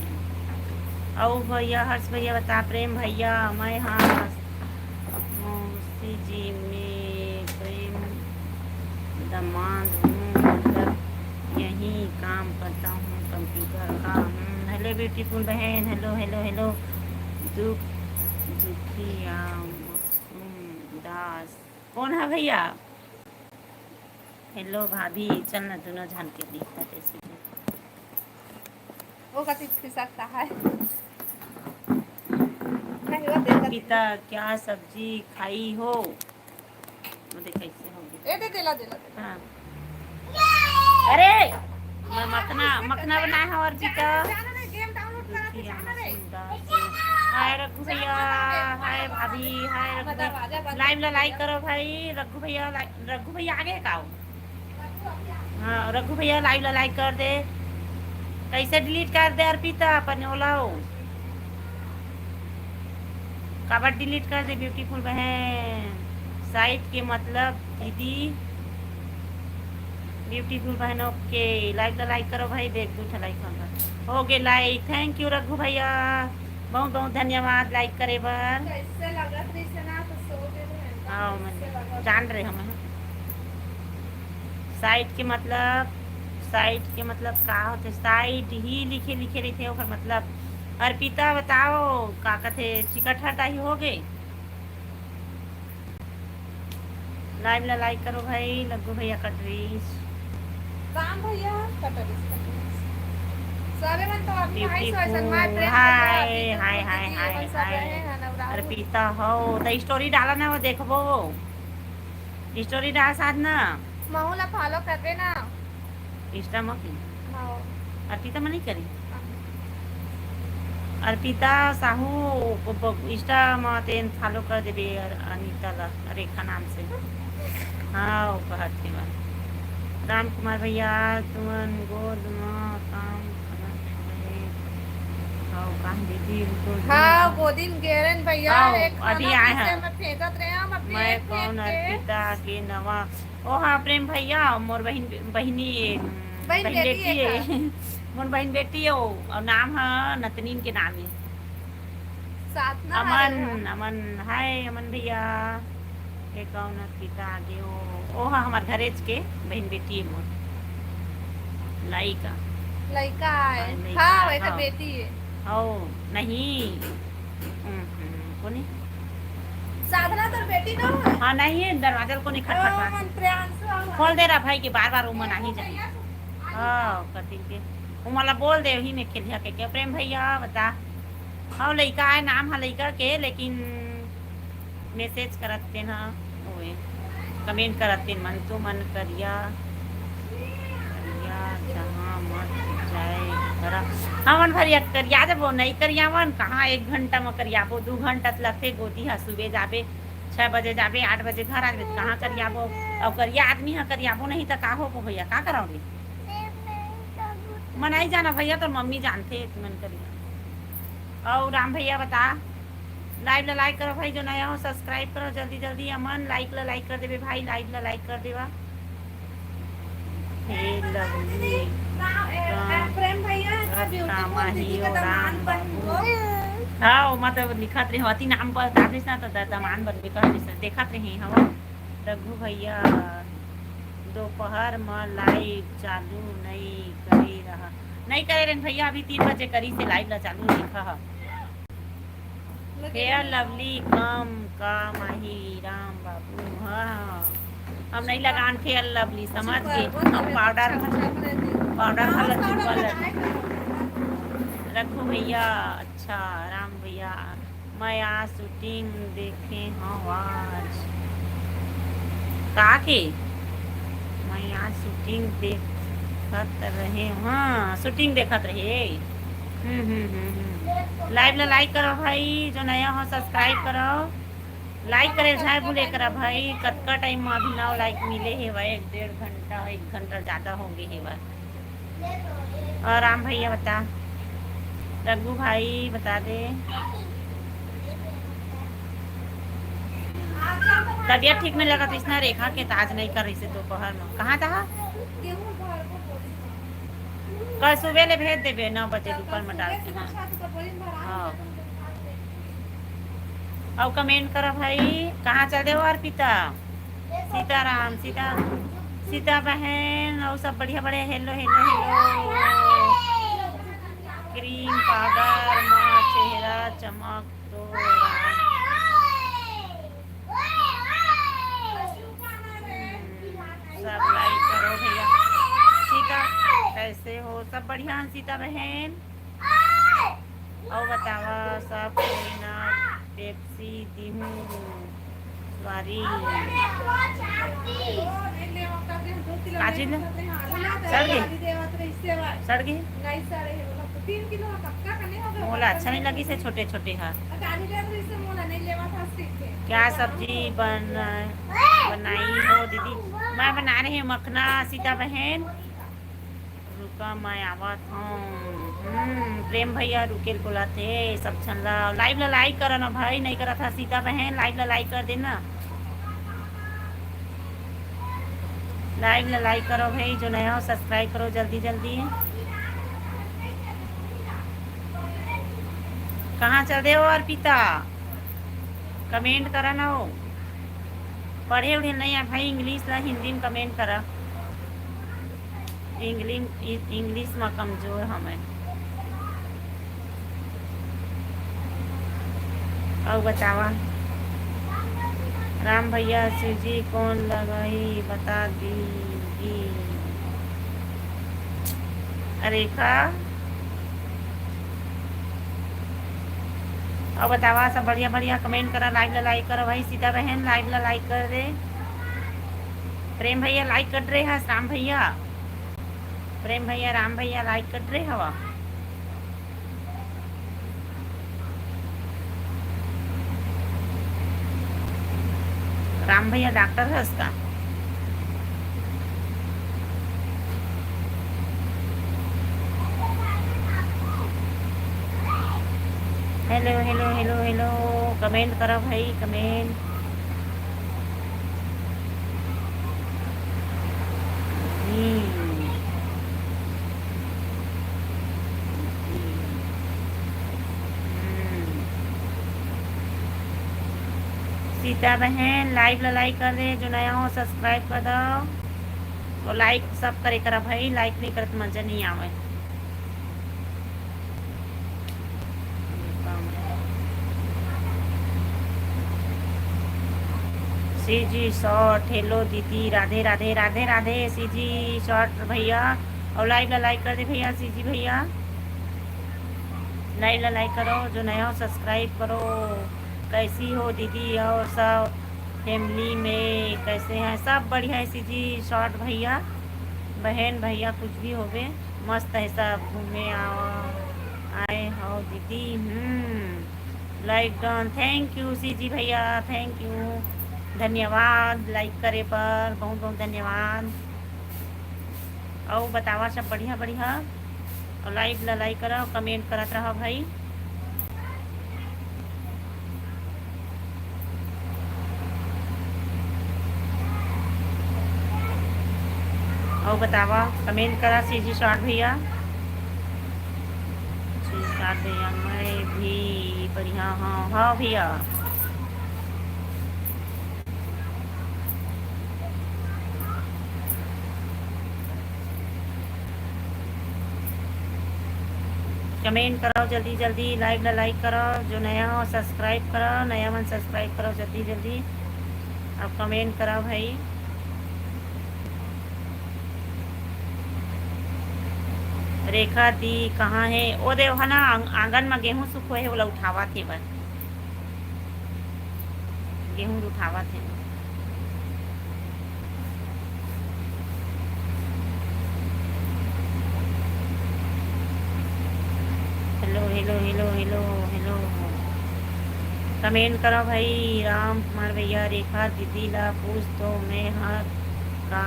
अउ भैया, हर्ष भैया बता, प्रेम भैया, मैं हाँ मौसी जी में प्रेम दमांद हूँ, मतलब यही काम करता हूँ computer का। हम्म, hello beautiful बहन, hello, hello, hello। दुख, दुखिया, मासूम दास, कौन है भैया? Hello भाभी, चल ना दोनों झन के दिखा दे सीधे। वो कति खिसकता है। नहीं, पिता, क्या सब्जी खाई हो? वो देख कैसे हो गई। ए, दे, देला, देला, देला। हाँ। अरे, मैं मखना, मखना बनाया है और पिता। जाना रे, game download करा के देखिए, जाना रे। सुंदर से। हाय रघु भैया, हाय भाभी, हाय रघु भैया। दरवाजा बंद। Live ला like करो भाई, रघु भैया like, रघु भैया आगे का हो? हाँ, रघु भैया live ला like कर दे। कैसे delete कर दे अर्पिता अपन ओला हो? काबर delete कर दे beautiful बहन? Side के मतलब दीदी beautiful बहन। OK, live ला like करो भाई, देख दू ठा like होगा। हो गे like, thank you रघु भैया, बहुत बहुत धन्यवाद like करे बर। कैसे लगत रहिस ना, तो सो गे रहे, हाँ, एकदम मैं कैसे लगत जान रहे। हम Side के मतलब, side के मतलब का होथे? Side ही लिखे, लिखे रहिथे, ओकर मतलब। अर्पिता बताओ, का कथे, चिकट हटा ही हो गे? Live ला like करो भाई, लग्गू भैया कटरीस। राम भैया कटरीस, कटरीस। सबे मन तो अभी हाय, सो ऐसन, हाय, प्रेम, हाय, हाय, हाय, हाय, हाय। अर्पिता हो, त story डाला ना, वो देखबो। Story डाल साथ ना। महू ला follow करबे ना। Insta म की? हाँ। अर्पिता म नहीं करी? हाँ। अर्पिता साहू को ब-, Insta म तेन follow कर देबे अर-, अनिता ला, रेखा नाम से। हाँ, वो कहत हे बा। राम कुमार भैया, तुमन गोद म काम करत हवे। हव, कहाँ दीदी, उनको हाँ, गोदी म गेरेन भैया, हव, एक खाना अभी आए पीछे हैं। में फेंकत रहे, हम अपने मैं एक फेंक कौन के। अर्पिता के नवा ओ हाँ, प्रेम भैया, मोर बहिन, बहिनी, बहिन बहिन बेटी बेटी है हे। का? मोर बहिन बेटी हे वो, अउ नाम ह नतनीन के नाम हे। साथ ना अमन, हरे हो। अमन, हाय अमन भैया। ये कौन अर्पिता आगे हो? ओ हाँ, हमार घरेच के बहिन बेटी हे मोर। लइका। लइका आय। हाँ, लइका, हाँ, वही तो हाँ। बेटी हे। हौ, नहीं। हम्म, हम्म, कोनी? साधना तोर बेटी न होय? हाँ, नहीं, दरवाजा ल कोनी खटखटात। ओ, मन प्रियांशु आवा। खोल दे रहा भाई के, बार-बार उमन आही जाही। हाँ, कटिंग के। उमन ला बोल दे, वही में खेलिया के, के प्रेम भैया बता। हाँ, लइका आय, नाम ह लइका के, लेकिन message करत तेन ह, ओए, comment करत तेन मन तो मन करिया, करिया जहाँ मत जाए करा। हमन भरिया करिया देबो, नहीं करियावन, कहाँ एक घंटा म करियाबो, दू घंटा त लगथे, गोदी ह सुबे जाबे, छह बजे जाबे, आठ बजे घर आ जाबे, त कहाँ करियाबो? अउ करिया आदमी ह करियाबो नहीं त का होबो भैया, का कराओ रे? मनाई जाना भैया, तोर मम्मी जानथे, तुमन करिया। अउ राम भैया बता, live ला like करो भाई, जो नया हो subscribe करो जल्दी जल्दी। अमन, like ला like कर देबे भाई, live ला like कर देवा। हे लवली, राम, ए, ए, प्रेम भैया, इतना beautiful दीदी का दमांद बन गो। हाँ, वो मतलब लिखत रहे, अति नाम बता दिस ना, तो द-, दमांद बनबे कर दिस ना, देखत रहे, हाँ, रघु भैया, दोपहर म live चालू नई करे रहा, नई करे रेन भैया, अभी तीन बजे करी से live ला चालू लिखा ह। Fair Lovely कम काम आही राम बाबू। हाँ, हम नहीं लगान Fair Lovely, समझ के। अब powder, powder घला छुपा लगे। रघु भैया, अच्छा, राम भैया, मैं आज shooting देखे हव आज। का के? मैं आज shooting देखत रहे, हाँ, shooting देखत रहे। हम्म, हम्म, हम्म, हम्म। Live ला like करो भाई, जो नया हो subscribe करो। Like करे झाय भूले करा भाई, कतका time म अभी नौ like मिले हे भाई, एक डेढ़ घंटा, एक घंटा ज्यादा हो गए हे भाई। और राम भैया बता, रघु भाई बता दे। तबियत ठीक नहीं लगा तो इसना रेखा के ताज नहीं कर रही से दोपहर में। कहाँ था? कल सुबह ले भेज देबे नौ बजे दोपहर में डाल के। हाँ। हाँ। अउ comment करा भाई, कहाँ चल दे हो अर्पिता? सीताराम, सीता, सीता बहन, अउ सब बढ़िया बढ़िया। Hello, hello, hello। Cream powder मा चेहरा चमक तो। हम्म, सब like करो भैया। सीता, कैसे हो? सब बढ़िया हैं सीता बहन? अउ बतावा, सब कोई ना पेप्सी दिहूं। सॉरी। काजी ने? सड़ गई? सड़ गई? मोला अच्छा नहीं लगी से छोटे छोटे हा। क्या सब्जी बन, बनाई हो दीदी? मैं बना रही हूँ मखना, सीता बहन। रुका, मैं आवत हूँ। हम्म, प्रेम भैया रुकेल बोलाथे। सब झन ला, लाइव ला लाइक करो ना भाई, नहीं करत हा सीता बहन, लाइव ला लाइक कर देना। लाइव ला लाइक करो भाई, जो नया हो सब्सक्राइब करो जल्दी जल्दी। कहाँ चल दे हो अर्पिता? कमेंट करा ना हो। पढ़े उढ़े नहीं आ भाई, इंग्लिश ला हिंदी में कमेंट करा। इंग्लिश, इंग्लिश में कमजोर हमें। और बतावा राम भैया, सीजी कौन लगाई बता दीजिए। रेखा, और बतावा सब बढ़िया बढ़िया कमेंट करा, लाइव ला लाइक करो भाई, सीता बहन लाइव ला लाइक कर दे। प्रेम भैया लाइक कर रहे हैं, राम भैया, प्रेम भैया, राम भैया लाइक कर रहे हवा। राम भैया डॉक्टर है उसका। Hello hello hello hello, comment करो भाई, कमेंट। हम्म। हम्म। सीता बहन लाइव ला लाइक कर दे, जो नया हो सब्सक्राइब कर दो। तो लाइक सब करे करा भाई, लाइक नहीं करत मजा नहीं आवे। सीजी शॉर्ट, हेलो दीदी, राधे राधे, राधे राधे सीजी शॉर्ट भैया। और लाइव ला लाइक कर दे भैया, सीजी भैया लाइव ला लाइक करो, जो नया हो सब्सक्राइब करो। कैसी हो दीदी और सब फैमिली में कैसे हैं? सब बढ़िया है सीजी शॉर्ट भैया, बहन भैया कुछ भी होवे, मस्त है सब। घूमे आओ, आए हो दीदी। हम्म, लाइक डन। थैंक यू सीजी भैया, थैंक यू, धन्यवाद लाइक करे पर, बहुत बहुत धन्यवाद। अउ बतावा सब बढ़िया बढ़िया, अउ लाइव ला लाइक करा, कमेंट करत रहा भाई। अउ बतावा, कमेंट करा सीजी शॉर्ट भैया। सीजी शॉर्ट भैया, मैं भी बढ़िया हूँ। हाँ भैया, कमेंट करो जल्दी जल्दी, लाइव ला लाइक करो, जो नया हो सब्सक्राइब करो, नया मन सब्सक्राइब करो जल्दी जल्दी, अब कमेंट करो भाई। रेखा दी कहाँ है? ओ दे, ओहा ना आंग-, आंगन म गेहूं सुखोए हे, ओला उठावत हे बस। गेहूं उठावत हे। Hello, hello, hello, hello, hello. Comment करो भाई, राम कुमार भैया, रेखा दीदी ला पूछ तो मैं हर का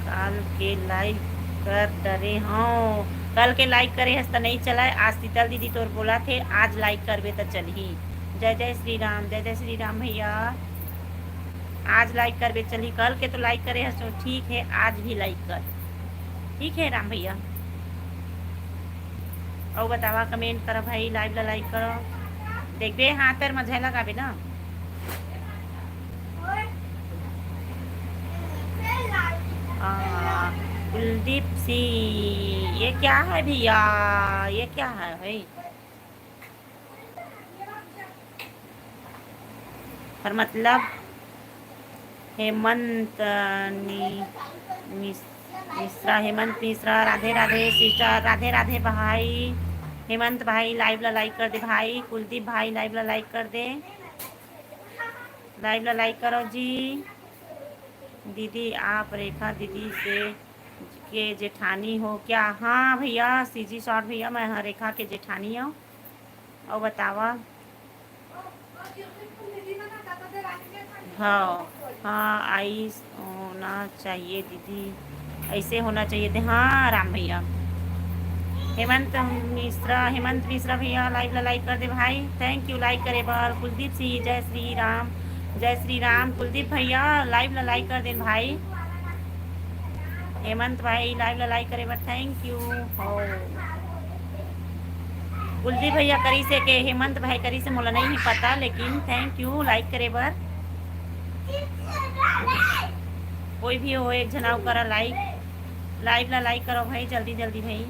काल के लाइव कर डरे हव। कल के लाइव करे हस त नइ चलय, आज शीतल दीदी तोर बोलत हे, आज लाइव करबे त चलही। जय जय श्री राम, जय जय श्री राम भैया। आज लाइव करबे चलही, कल के तो लाइव करे हस, ठीक हे, आज भी लाइव कर, ठीक हे राम भैया। अउ बतावा, कमेंट करो भाई, लाइव ला लाइक करो। देखबे हाथ पैर मझे लगाबे ना। आ, कुलदीप सिंह, ये क्या है भैया, ये क्या है भाई? पर मतलब हेमंत नि-, मिस-, मिश्रा, हेमंत मिश्रा, राधे राधे सिस्टर, राधे राधे भाई। हेमंत भाई, लाइव ला लाइक कर दे भाई। कुलदीप भाई, लाइव ला लाइक कर दे, लाइव ला लाइक करो जी। दीदी, आप रेखा दीदी से के जेठानी हो क्या? हाँ भैया, सीजी शॉर्ट भैया, मैं हाँ रेखा के जेठानी हूँ। और बतावा। हाँ, हाँ, ऐस होना चाहिए दीदी, ऐसे होना चाहिए थे। हाँ राम भैया, हेमंत मिश्रा, हेमंत मिश्रा भैया, लाइव ला लाइक कर दे भाई। थैंक यू लाइक करे बर। कुलदीप सिंह, जय श्री राम, जय श्री राम। कुलदीप भैया, लाइव ला लाइक कर दे भाई। हेमंत भाई, लाइव ला लाइक करे बर थैंक यू। हो, कुलदीप भैया करी से के हेमंत भाई करी से मोला नहीं पता, लेकिन थैंक यू लाइक करे बर। कोई भी हो, एक झन आउ करा लाइक, लाइव ला लाइक करो भाई, जल्दी जल्दी भाई,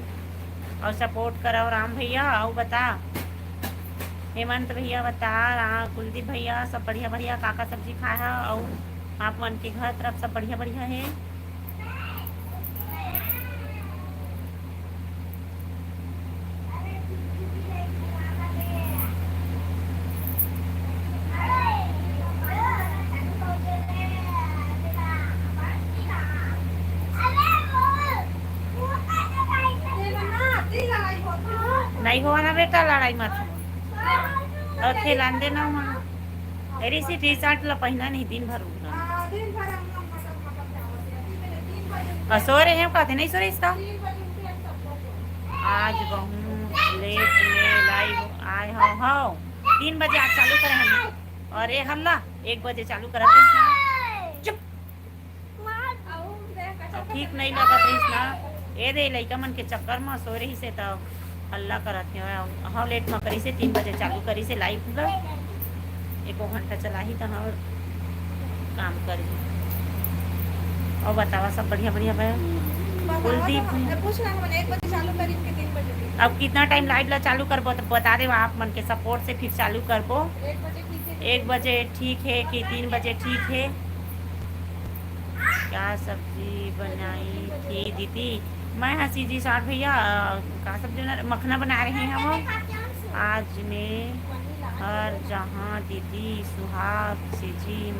और सपोर्ट करो राम भैया। और बता हेमंत भैया, बता रा-, कुलदीप भैया, सब बढ़िया बढ़िया, का का सब्जी खाए हा? और आप मन के घर तरफ सब बढ़िया बढ़िया है? नहीं हुआ ना बेटा, लड़ाई मत हो। और खेलान देना वहाँ। अरे, इसी टी शर्ट ला पहना नहीं, दिन भर उड़ना। और सो रहे हैं, कहते नहीं सो रहे इसका। आज बहुत लेट में लाइव आए हो, हो। तीन बजे आज चालू करे हम। अरे हल्ला, एक बजे चालू करत रहिस ना। चुप। अब ठीक नहीं लगत रहिस ना। ए दे, लइका मन के चक्कर म सो रहिस हे त हल्ला करत हे। हाँ, लेट म करिस हे, तीन बजे चालू करिस हे लाइव ल। एको घंटा चलाही त हाँ काम करही। और बतावा, सब बढ़िया बढ़िया बा? बतावा कुलदीप तो, हमने पूछ रहा, हमने एक बजे चालू करी के तीन बजे तक। अब कितना टाइम लाइव ला चालू करबो त बता देवा, आप मन के सपोर्ट से फिर चालू करबो। एक बजे ठीक है। एक बजे ठीक है कि तीन बजे ठीक है? क्या सब्जी बनाई थी दीदी? मैं हाँ सीजी साठ भैया, अ, का सब्जी बना, मखना बना रहे हैं हम आज। मैं हर जहाँ दीदी सुहाग सीजी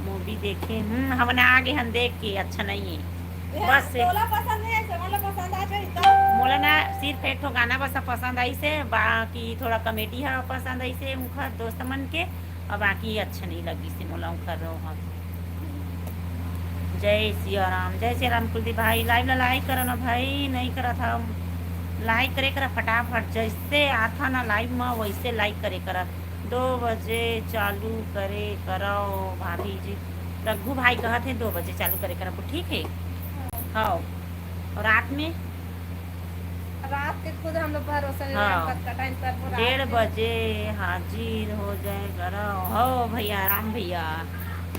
मूवी देखे, हम्म, हमन आगे हन देख के, अच्छा नहीं है। बस तोला पसंद है, ऐसे मोला पसंद आ जाए तो। मोला ना सिर्फ एक ठो गाना बस पसंद आइस हे, बाकी थोड़ा कॉमेडी ह पसंद आइस हे उनकर दोस्त मन के, और बाकी अच्छा नहीं लगिस हे मोला उनकर रोहा। जय सिया राम, जय सिया राम। कुलदीप भाई, लाइव ला लाइक करो ना भाई, नहीं करत हम। लाइक करे करा फटाफट, जैसे आता ना लाइव में वैसे लाइक करे करा। दो बजे चालू करे करो भाभी जी। रघु भाई कहत हे दो बजे चालू करे करबो, ठीक है? हाँ। और रात में? रात के खुद हम लोग भरोसा नहीं हाँ। कतका टाइम करबो रात डेढ़ में। बजे हाजिर हो जाए करो। हो भैया, राम भैया।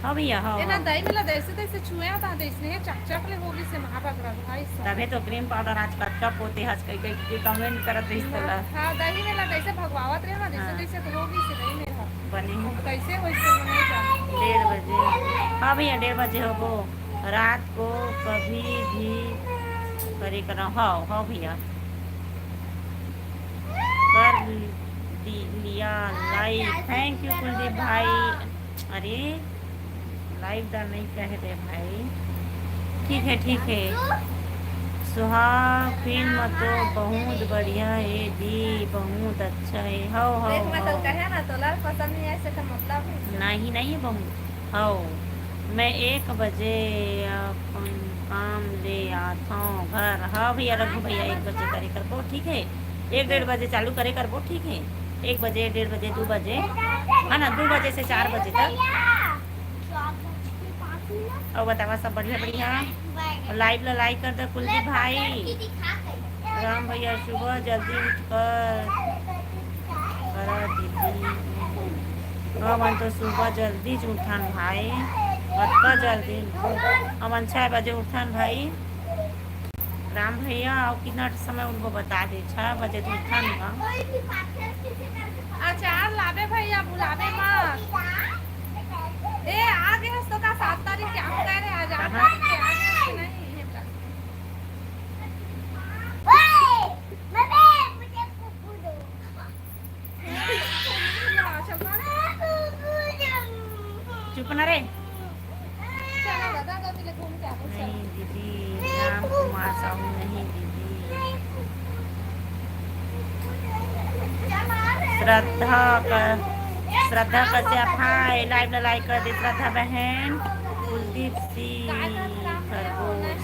हो भैया, हो, ए ना हो। दही में ला जैसे तैसे छुए आता, तो इसने चकचक ले होगी से महाबगरा भाई साहब। तबे तो क्रीम पाउडर आज कतका पोते हस कई कई के कमेंट करत रहिस तोला। हाँ, दही में ला जैसे भगवावत रहे ना, जैसे हाँ। तैसे तो होगी से दही में ला। बने हो। कैसे वैसे बनाई जाए? डेढ़ बजे। हाँ भैया, डेढ़ बजे होबो। रात को कभी भी करे करो। हाँ, हाँ भैया। कर दि-, लिया लाइक। थैंक यू कुलदीप भाई। अरे, लाइव दा नहीं कहे रे भाई। ठीक है, ठीक है। सुहाग फिल्म तो बहुत बढ़िया है दी, बहुत अच्छा है। हो, हो, देख, मैं तो हो। कहे ना, तोला पसंद नहीं आए से तो मतलब है। नहीं, नहीं है बहुत। हो, मैं एक बजे अपन काम ले आथव घर। हाँ भैया, रघु भैया, एक बजे करे करबो, ठीक है? एक डेढ़ बजे चालू करे करबो, ठीक है? एक बजे, डेढ़ बजे, दो बजे, है ना, दो बजे से चार बजे तक। और बतावा, सब बढ़िया, बढ़िया? और लाइव ला लाइक कर दे कुलदीप भाई। राम भैया, सुबह जल्दी उठ कर करा दीदी। हमन तो सुबह जल्दी ज उठन भाई, अतका जल्दी। हमन छह बजे उठन भाई। राम भैया, अउ कितना समय उठबो बता दे, छह बजे तो उठन का। अचार लाबे भैया, भुलाबे मत। ए, आ गए हस तो का सात तारीख के हम कह रहे आज आठ कहाँ? तारीख के आ गए हस कि नहीं? ये बता। ओए, मम्मी, मुझे कुकुर नहीं दीदी, राम कुमार साहू नहीं दीदी। श्रद्धा का, श्रद्धा कश्यप, हाय, live ला like कर दे श्रद्धा बहन। कुलदीप सिंह खरगोश,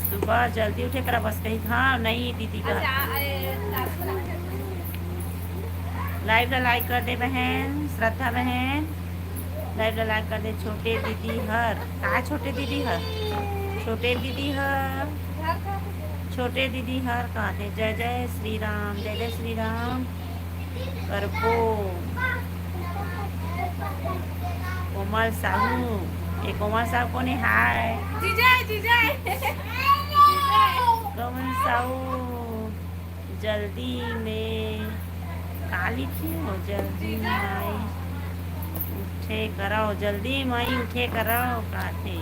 सुबह जल्दी उठे करा बस कहीं। हाँ, नहीं दीदी का। Live ला like कर दे बहन, श्रद्धा बहन। Live ला like कर दे। छोटे दीदी हर, का छोटे दीदी हर? छोटे दीदी हर, छोटे दीदी हर कहते। जय जय श्री राम, जय जय श्री राम। करपो कोमल साहू, ये कोमल साहू कोने? हाय। जीजा, जीजा। कोमल साहू, जल्दी में काली थी हो, जल्दी में आई उठे करो, जल्दी में उठे करो, काथे।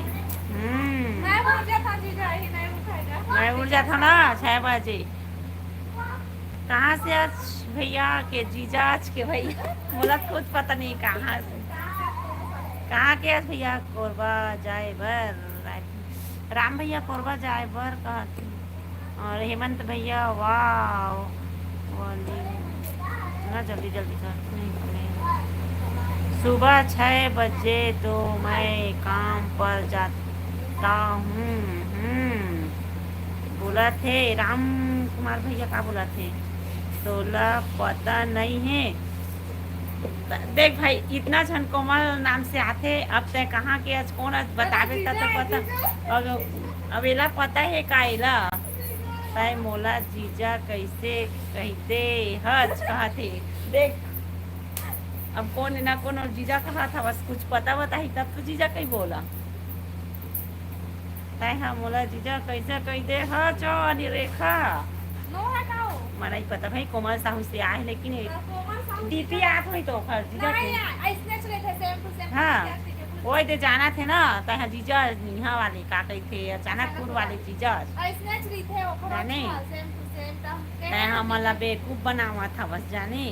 हम्म। मैं उठ जाता जीजा, ही नहीं उठाएगा। मैं उठ जाता ना छह बजे। कहाँ से आज भैया के जीजा, आज के भैया, मोला खुद पता नहीं कहाँ से, कहाँ के आज भैया कोरबा जाए बर, राम भैया कोरबा जाए बर कहत। और हेमंत भैया, वाह, वाली ना जल्दी जल्दी कर, नहीं, नहीं। सुबह छह बजे तो मैं काम पर जाता हूँ। हम्म, बोला थे राम कुमार भैया, का बोला थे? तोला पता नहीं है। देख भाई, इतना झन कोमल नाम से आथे, अब तय कहाँ के अच, कौन अच बताबे, तब तो पता। अब, अब एला पता है का एला? तय मोला जीजा कैसे कहते हच, कहते। देख, अब कौन ना कौन जीजा कहा था, बस कुछ पता बताही तब तो जीजा कहीं बोला। तय हा मोला जीजा कैसे कह दे ह, चो अनि रेखा। नो है का हो? मना ही पता भाई, कोमल साहू से आए, लेकिन हाँ, कोमल साहू डीपी जीजा। आप हुई तो ओकर जीजा नहीं के। यार, ऐसने चले थे, same to same। हाँ। Exactly, बिल्कुल। ओए दे जाना थे ना, तय हा जीजा यहाँ वाले का कही थे, अचानकपुर वाले जीजा। ऐसने चली थे ओकर। जाने? अच्छा, same to same, तो हम तय हा मला बेवकूफ बनावा था बस, जाने?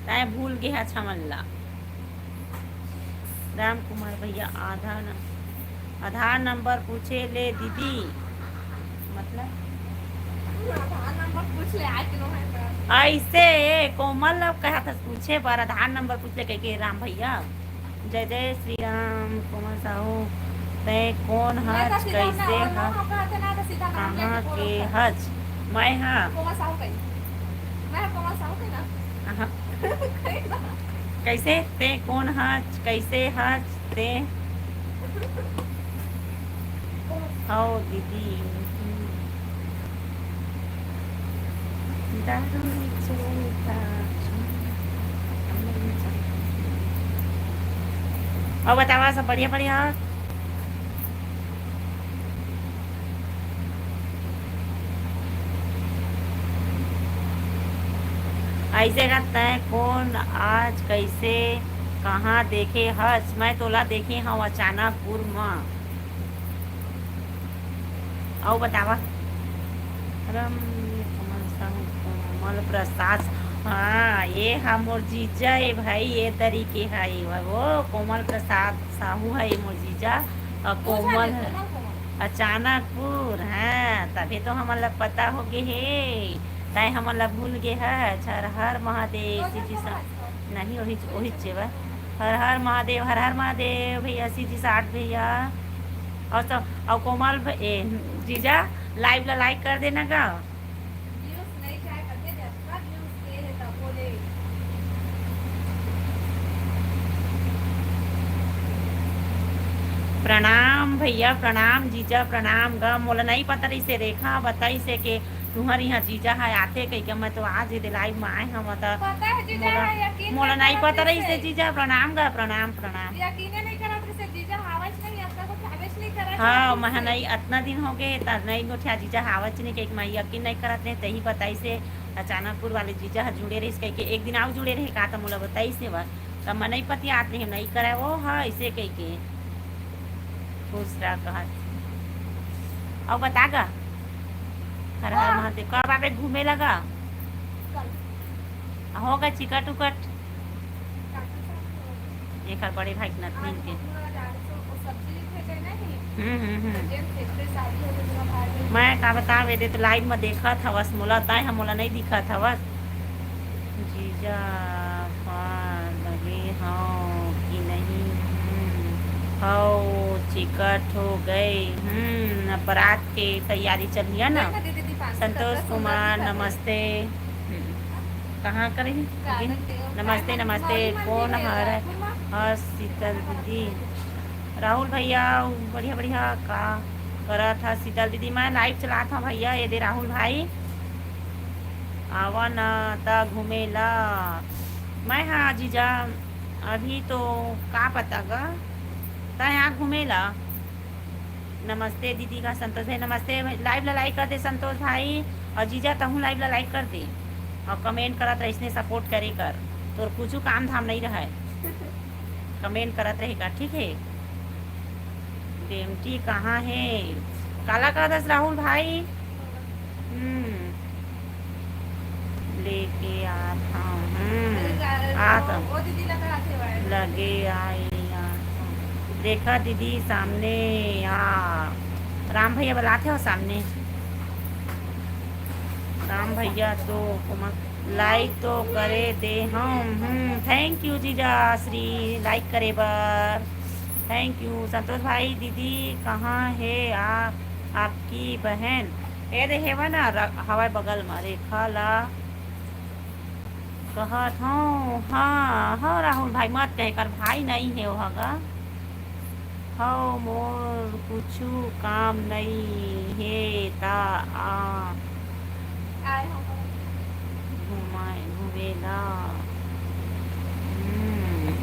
तय भूल गए अच्छा मन ला। राम कुमार भैया, आधार न-, आधार नंबर पूछे ले दीदी, मतलब? आधार नंबर पूछ ले, आज नो है तो। ऐसे कोमल ला कहा था पूछे बर, आधार नंबर पूछ ले कह के राम भैया। जय जय श्री राम। कोमल साहू, तय कौन हच, कैसे हच, कहाँ के हच? मैं हा कोमल साहू कही। मैं हा कोमल साहू कही ना। कैसे ते कौन हच, कैसे हच ते? हव दीदी। दारू में चलता। अउ बतावा, सब बढ़िया बढ़िया? अइसे का तय कोन आज कइसे कहाँ देखे हस? मैं तोला देखे हव अचानकपुर म। अउ बतावा। रम, कमल संग कोमल प्रसाद। हाँ, ये हा मोर जीजा ए भाई, ये तरीके हा ये वो कोमल प्रसाद साहू है ये मोर जीजा। अउ कोमल है। अचानकपुर, हाँ, तभी तो हमन ला पता हो गे हे, तय हमन ला भूल गे हच। हर हर महादेव, सीधी सा, नहीं, वही, वही चेवा। हर हर महादेव, हर हर महादेव भैया, सीधी साठ भैया। अउ तो, अउ कोमल भ-, ए, जीजा, live ला like कर देना गा। प्रणाम भैया, प्रणाम जीजा, प्रणाम गा। मोला नहीं पता रहिसे, रेखा बताइसे के तुहर इहाँ जीजा ह आथे कहिके। मैं तो आज ही live में आए हव, त पता है जीजा मोला, है, यकीन मोला नहीं नहीं करत पता रहिसे। रहिसे जीजा। प्रणाम गा, प्रणाम, प्रणाम। यकीन नहीं करत रहिसे जीजा, आवच नहीं, अब तक आवच नहीं करत हाँ, रहिसे। मैं नहीं, अतना दिन हो गए, त नहीं गोठिया जीजा आवच नहीं कहिके मैं यकीन नहीं करत रहे, तही बताइसे। अचानकपुर वाले जीजा ह जुड़े रहिस कहिके, एक दिन आउ जुड़े रहे का, त मोला बताइसे वा, त मैं नहीं पतियात रहे, नहीं करे वो ह, ऐसे कहिके। खुश रह कहत। अउ बता गा, हर हर महादेव, कब आबे घूमे लगा? हो गा चिकट उकट। एकर बड़े भाई के नतनीन के। हम्म, हम्म, हम्म। मैं का बतावं, एदे तो live म देखत हवस मोला, ताय ह मोला नइ दिखत हवस। जीजा पार लगे हव कि नहीं? हम्म, हव, चिकट हो गए। हम्म, अब बरात के तैयारी चलिया ना। संतोष कुमार, नमस्ते। हम्म, कहाँ करे हे? नमस्ते, नमस्ते। कौन हर? हर शीतल दीदी। राहुल भैया, बढ़िया, बढ़िया, का करत हस शीतल दीदी? मैं live चलात हव भैया, एदे राहुल भाई, आवा न त घूमे ला। मैं, हाँ जीजा, अभी तो का पता गा, तैं आ घूमे ला। नमस्ते दीदी का संतोष भाई, नमस्ते। Live ला like कर दे संतोष भाई, और जीजा तहूँ live ला like कर दे, और comment करत रह, इसने support करे कर, तोर कुछ काम धाम नहीं रहे। Comment करत रहे का, ठीक है? बेमटी कहाँ है? काला कहत हस राहुल भाई? हम्म, लेके आत हव। हम्म, आत हव। लगे आई, आत हव। देखा दीदी, सामने आ। राम भैया बलात हे सामने। राम भैया तो कुमार like तो करे दे हम। हम्म, thank you जीजा श्री, like करे बर। Thank you संतोष भाई। दीदी कहाँ हे आ, आपकी बहन? एदे हेवय ना, र-, हवय बगल म, रेखा ला कहत हव। हाँ, हव राहुल भाई, मत कहे कर, भाई नइ हे ओह गा। हव, मोर कुछु काम नइ हे त आ। आए हव। घुमाए, घूमे ला। हम्म।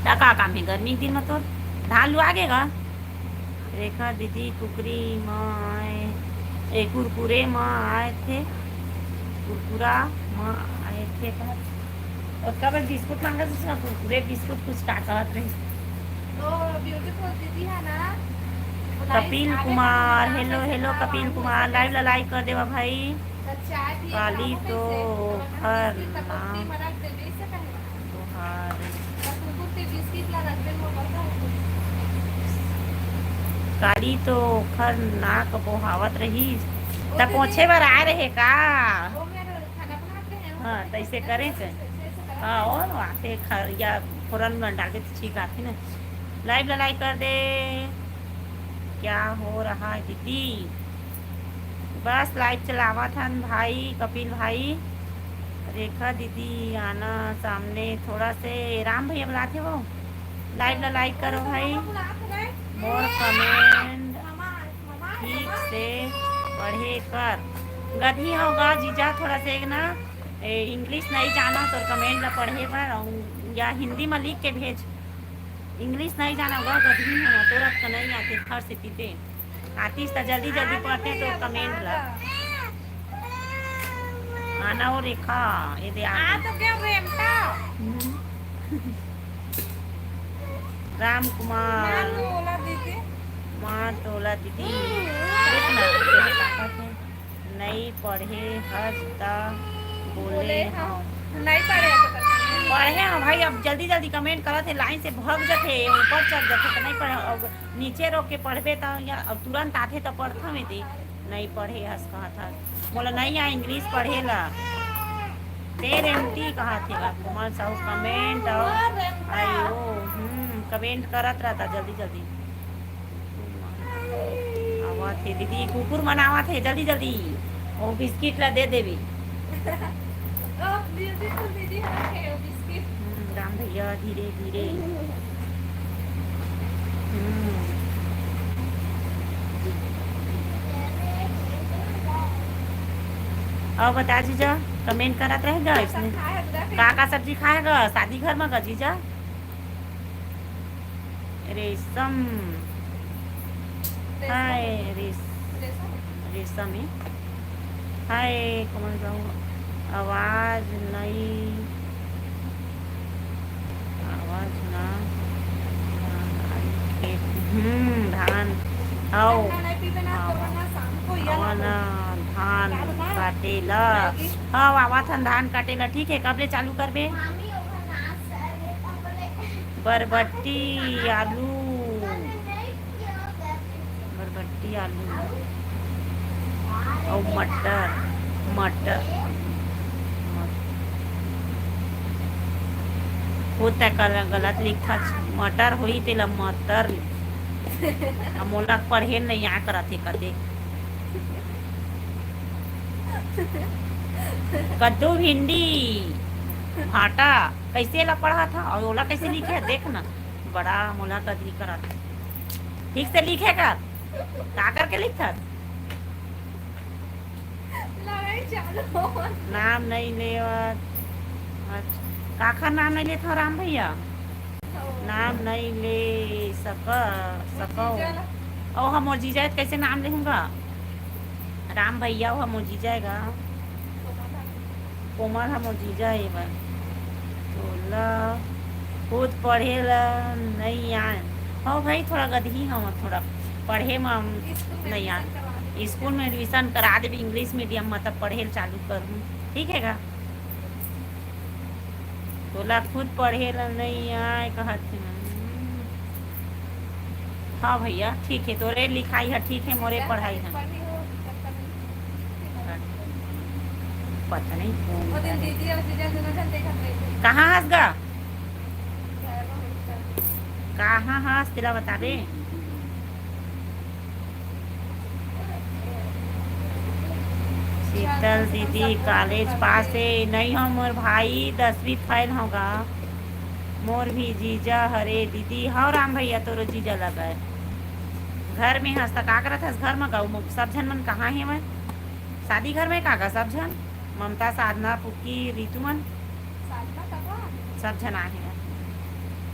त का काम हे गर्मी के दिन म तोर? धान लुआ गे गा? रेखा दीदी कुकरी म आए, ए, कुरकुरे म आए थे, कुरकुरा म आए थे कहत। ओतका बेर बिस्कुट मांगत रहिस ना, कुरकुरे बिस्कुट कुछ का कहत रहिस। ओ, beautiful दीदी है ना, वो लाइस कपिल आगे कुमार, बढ़ hello, hello Kapil Kumar, live ला like कर देवा भाई। त चाय पिए काली तो खर ना। तोहार। काली तो ओखर नाक बोहावत रहिस, त पोछे बर आए रहे का? हाँ, तैसे करे से। हाँ, और आते खर-, या फोरन में डाल के तो ठीक आते ना। Live ला like कर दे। क्या हो रहा है दीदी? बस live चलावत हन भाई, कपिल भाई। रेखा दीदी आना सामने थोड़ा से, राम भैया बुलाते हो। Live ला like करो भाई। मोर comment ठीक से पढ़े कर। गधी हो गा जीजा, थोड़ा से एक ना, ए, English नहीं जाना तो comment ला पढ़े बर, अउ या हिंदी में लिख के भेज। English नहीं जाना होगा, गधी हो, तोर अतका नहीं आते, घर से पीते। आतिस त जल्दी जल्दी पढ़ते तो comment ला। आना ओ रेखा, ये दे आ आ गई। तो क्या रेमटा? हम्म। राम कुमार। मार तो बोला दीदी। मार तोला दीदी। देख ना, तेरे पापा के नहीं पढ़े हस त बोले बोले हव। हव। नहीं पढ़े हस त पढ़े हव भाई, अब जल्दी जल्दी comment करत हे, line से भग जथे, ऊपर चढ़ जथे, त नहीं पढ़े। अब नीचे रोक के पढ़बे त या अब तुरंत आथे त पढ़थव एदे। नहीं पढ़े हस कहत हस। मोला नहीं आ English पढ़े ला। ते रेमटी कहत हे गा, कोमल साहू comment अउ आयो, हम्म, comment करत रहता जल्दी जल्दी। आवत हे दीदी, कुकुर मन आवत हे, जल्दी जल्दी। ओ बिस्किट ला दे देबे। ओ, beautiful दीदी, हमें के ओ बिस्किट। हम्म, राम भैया, धीरे, धीरे। हम्म। अउ बता जीजा, comment करत रहे गा इसने। का, का सब्जी खाए गा शादी घर में गा जीजा? रेशम। हाय, रेश-, रेशम हे। हाय, कोमल साहू, आवाज नई, आवाज ना, धान आई के, हम्म, धान, हव, हवा ना, धान काटे ला, हव, आवत हन धान काटे ला, ठीक हे, कब ले चालू करबे? बरबट्टी आलू। आलू अउ मटर, मटर, होता कल गलत लिखा, मटर होही तेला मटर लिख। अब मोला पढ़े नइ आ करत हे कते। कद्दू, भिंडी, भांटा, कइसे ला पढ़त ह अउ ओला कइसे लिखे, देख ना, बड़ा मोला कदरी करत हे। ठीक से लिखे कर, का करके लिखथस? लड़ाई चालू हो। नाम नइ लेवत। अच्छा, काखर नाम नइ लेत हो राम भैया? हो। नाम नइ ले सक-, वो सकव। जीजा ला। ओ, हम मोर जीजा हे, कइसे नाम लेहूँ गा? राम भैया, वो हम मोर जीजा हे गा। कोमल ह मोर जीजा ए बर। तोला खुद पढ़े ल नइ आय। हव भाई, थोड़ा गदही हव, थोड़ा पढ़े म नइ आय। स्कूल में एडमिशन करा देबे इंग्लिश मीडियम म, तब पढ़े ल चालू करहूँ, ठीक हे गा? तोला खुद पढ़े ल नइ आय कहत हे। हाँ भैया, ठीक हे, तोरे लिखाई ह ठीक हे, मोरे पढ़ाई ह। पता नहीं कौन। कहाँ हस गा? कहाँ हस, तेला बताबे। शीतल दीदी, कॉलेज पास हे? नहीं हो मोर भाई, दसवीं फेल होगा। मोर भी जीजा हरे दीदी। हव राम भैया, तोरो जीजा लगा हे। घर में हस त का करत हस? घर में गाऊ, सब झन मन कहाँ हे? मैं शादी घर में का गा सब झन? ममता, साधना, पुकी, रितु मन। साधना कहाँ? सब झन आहे।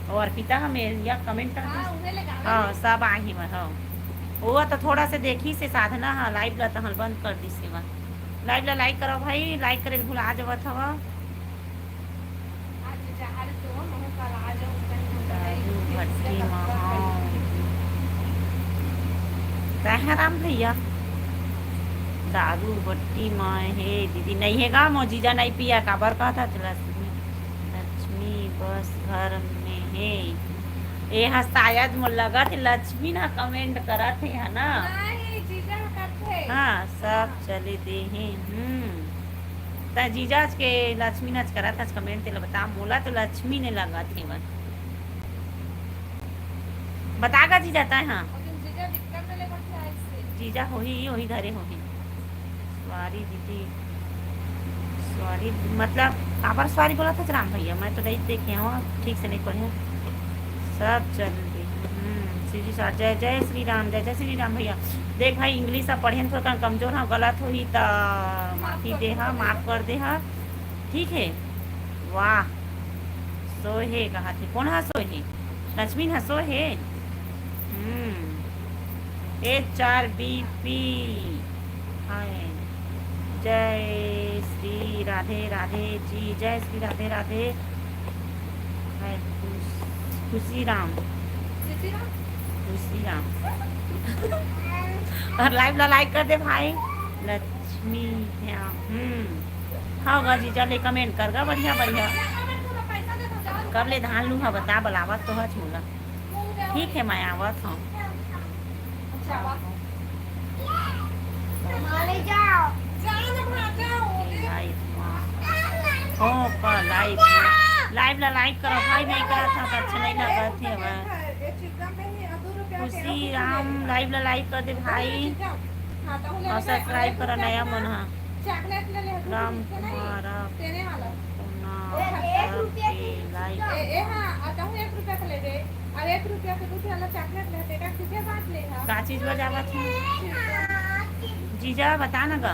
अउ अर्पिता ह, मेरिया कमेंट कर हाँ, दिस। उहे ले गावे हाँ, ले। सब आहे मैं, हाँ। वो तो थोड़ा से देखी से साधना ह, लाइव ला तहन बंद कर दिस हे। लाइव ला लाइक करो भाई, लाइक करे भुला जावत हव। आज जहर तो महू का लाज हो गई। दारू भट्टी मा, हाँ। तै ह राम भैया, दारू भट्टी मा हे दीदी, नइ हे गा, मोर जीजा नइ पिया, काबर कहत हस लक्ष्मी? लक्ष्मी बस घर में हे। ए ह शायद मोर लगत हे लक्ष्मी ना कमेंट करत हे, है ना? नहीं, जीजा करथे। हाँ, सब हाँ। चले दे हे। हम्म। त जीजा आज के लक्ष्मी नच करत हस कमेंट, तेला बता, मोला तो लक्ष्मी ने लगत हे बस। बता गा जीजा तै, हाँ। जीजा होही, ओही घरे होही। सॉरी दीदी, सॉरी मतलब काबर सॉरी बोलत हस राम भैया? मैं तो नहीं देखे हूँ, ठीक से नहीं पढ़े। सब चल रही। हम्म, श्री सा-, जय जय श्री राम, जय जय श्री राम भैया। देख भाई, इंग्लिश अब पढ़े में थोड़ा कमजोर हूँ, गलत होही त माफी दे हा, माफ कर दे हा, ठीक है। वाह, सोहे कहा थे, कौन हा सोहे? लक्ष्मी हा सोहे। हम्म। एच आर बी पी। हाय। जय श्री राधे राधे जी, जय श्री राधे राधे। हाय, खुश-, खुशी राम। खुशी राम? खुशी राम। और लाइव ला लाइक कर दे भाई। लक्ष्मी, हाँ, हम्म। हाँ गा जीजा ले कमेंट कर गा, बढ़िया, बढ़िया। कब ले धान लू हा बता, बलावत तो हच मोला। ठीक है, मैं आवत हूँ। लाइव मा। हो का लाइव मा। लाइव ला लाइक करो भाई, नहीं करत हा त अच्छा नहीं लगत हे बा। खुशी राम लाइव ला लाइक कर दे भाई, और सब्सक्राइब करो नया मन हा। राम कुमार कोना सबके लाइव। का चीज बजावत हे? जीजा बता ना गा।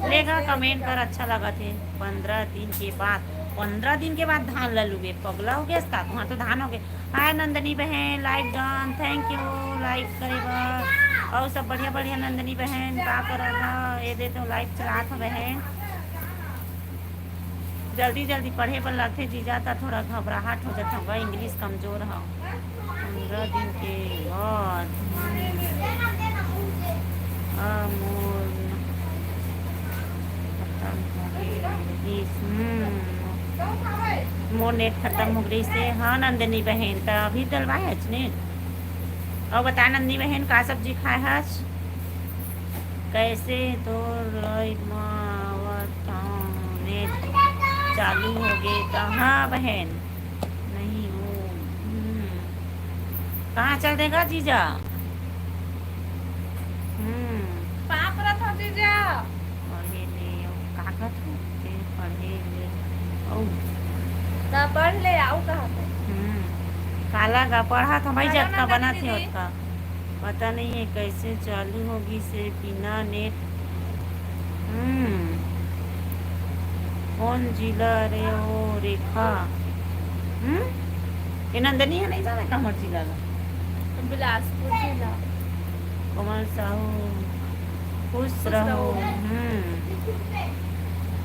ले गा, कमेंट कर, अच्छा लगत हे। पंद्रह दिन के बाद, पंद्रह दिन के बाद धान ला लुबे, पगला हो गेस का? तुहाँ तो धान हो गे। हाय नंदनी बहन, लाइक डन, थैंक यू लाइक करे बर। और सब बढ़िया बढ़िया नंदनी बहन का करत ह? ये दे तो लाइव चलात ह बहन। जल्दी जल्दी पढ़े बर लगथे जीजा, त थोड़ा घबराहट हो जाथे गा, इंग्लिश कमजोर हव। पंद्रह दिन के बाद, हम्म, आ, मोर खतम हो गे रिहिस, हम्म, मोर नेट खतम हो गे रिहिस हे। हाँ नंदिनी बहन, त अभी डलवाए हच नेट? अउ बता नंदनी बहन, का सब्जी खाए हस? कैसे तोर live म आवत हव, net चालू होगे त? हाँ बहन, नहीं हो। हम्म। कहाँ चल देगा जीजा? हम्म। पाप रथ हो जीजा। पढ़े ले, अउ का कहत हो? ते पढ़े ले, अउ त पढ़ ले, अउ कहा थे? हम्म। काला गा पढ़त हँव भाई, काला जतका ना बनत हे दीदी। ओतका। पता नहीं है कैसे चालू होगे से बिना net। हम्म। कौन जिला रे ओ रेखा? हम्म? ये नंदनी है, नहीं जाने का हमर जिला ला। बिलासपुर जिला। कोमल साहू, खुश खुश रहो। रहो। हम्म।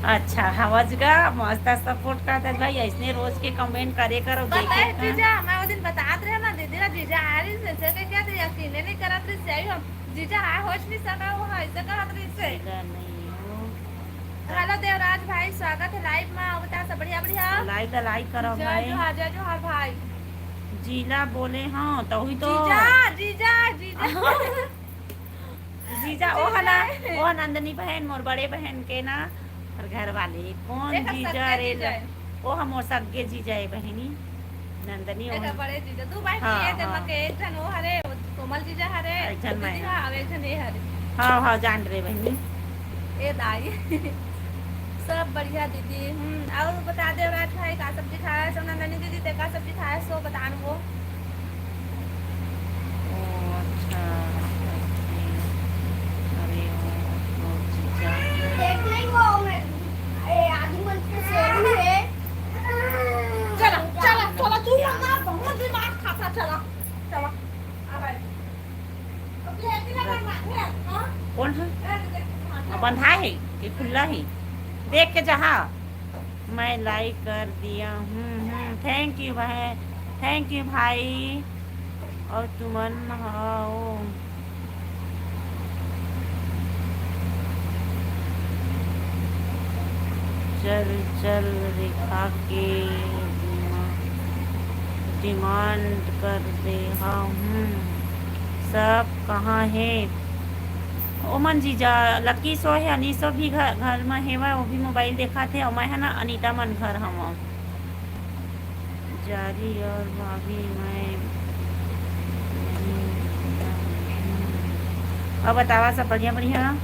अच्छा, हवस गा, मस्त support करत हस भाई, अइसने रोज के comment करे करो, पता देखे है का। जीजा, मैं वो दिन बतात रहे ना दीदी ला, जीजा आ रही से, से के क्या थे, यकीन नहीं करत रही से, आई हम, जीजा आ होश नहीं सका, वो ऐसे कहत रही से। जीजा नहीं हो। Hello देवराज भाई, स्वागत है live में, अउ बता सब बढ़िया, बढ़िया। Live ला like करो जय भाई। जोहार, जय जोहार भाई। जीला बोले, हाँ, तो वही तो। जीजा, जीजा, जीजा। जीजा, ओ हला, जीजा। ओ नंदनी बहन, मोर बड़े बहन के ना, और घर वाले, कौन एक जीजा सगे रे जीजा ल-, है। ओ हम मोर सगे जीजा है बहनी, नंदनी, ओ एकर हम बड़े जीजा, दू बहन हाँ, है, तेन हाँ। के एक झन ओ हरे, कोमल जीजा हरे, एक झन दीदी मैं। हाँ, अब एक झन ए हरे। हाँ, हाँ, जान रहे बहनी। ए दाई। सब बढ़िया दीदी। हम्म, अउ बता देवराज भाई का सब्जी खाए हस? नंदनी दीदी, ते का सब्जी खाए हस, बतान वो। ओ, अच्छा, okay। अरे, ओ, ओ, जीजा। देख नहीं वो, मैं, ए, आदि मंच के शेरू है। चला, चला, चला, तू ना बहुत दिमाग खाता, चला, चला। आ भाई। कौन है? बंधा है कि खुला है? देख के जहा। मैं like कर दिया हूँ। हम्म, thank you भाई, thank you भाई। अउ तुमन हो। चल चल रेखा के डिमा-, demand कर दे हव। हम्म, सब कहाँ हे? ओमन जीजा लकी सोहे, अनीसो भी घर, घर म हेवय, वो भी mobile देखत हे, अउ मैं ह ना अनीता मन घर हवं। जारी और भाभी, मैं नहीं। अउ बतावा, सब बढ़िया, बढ़िया?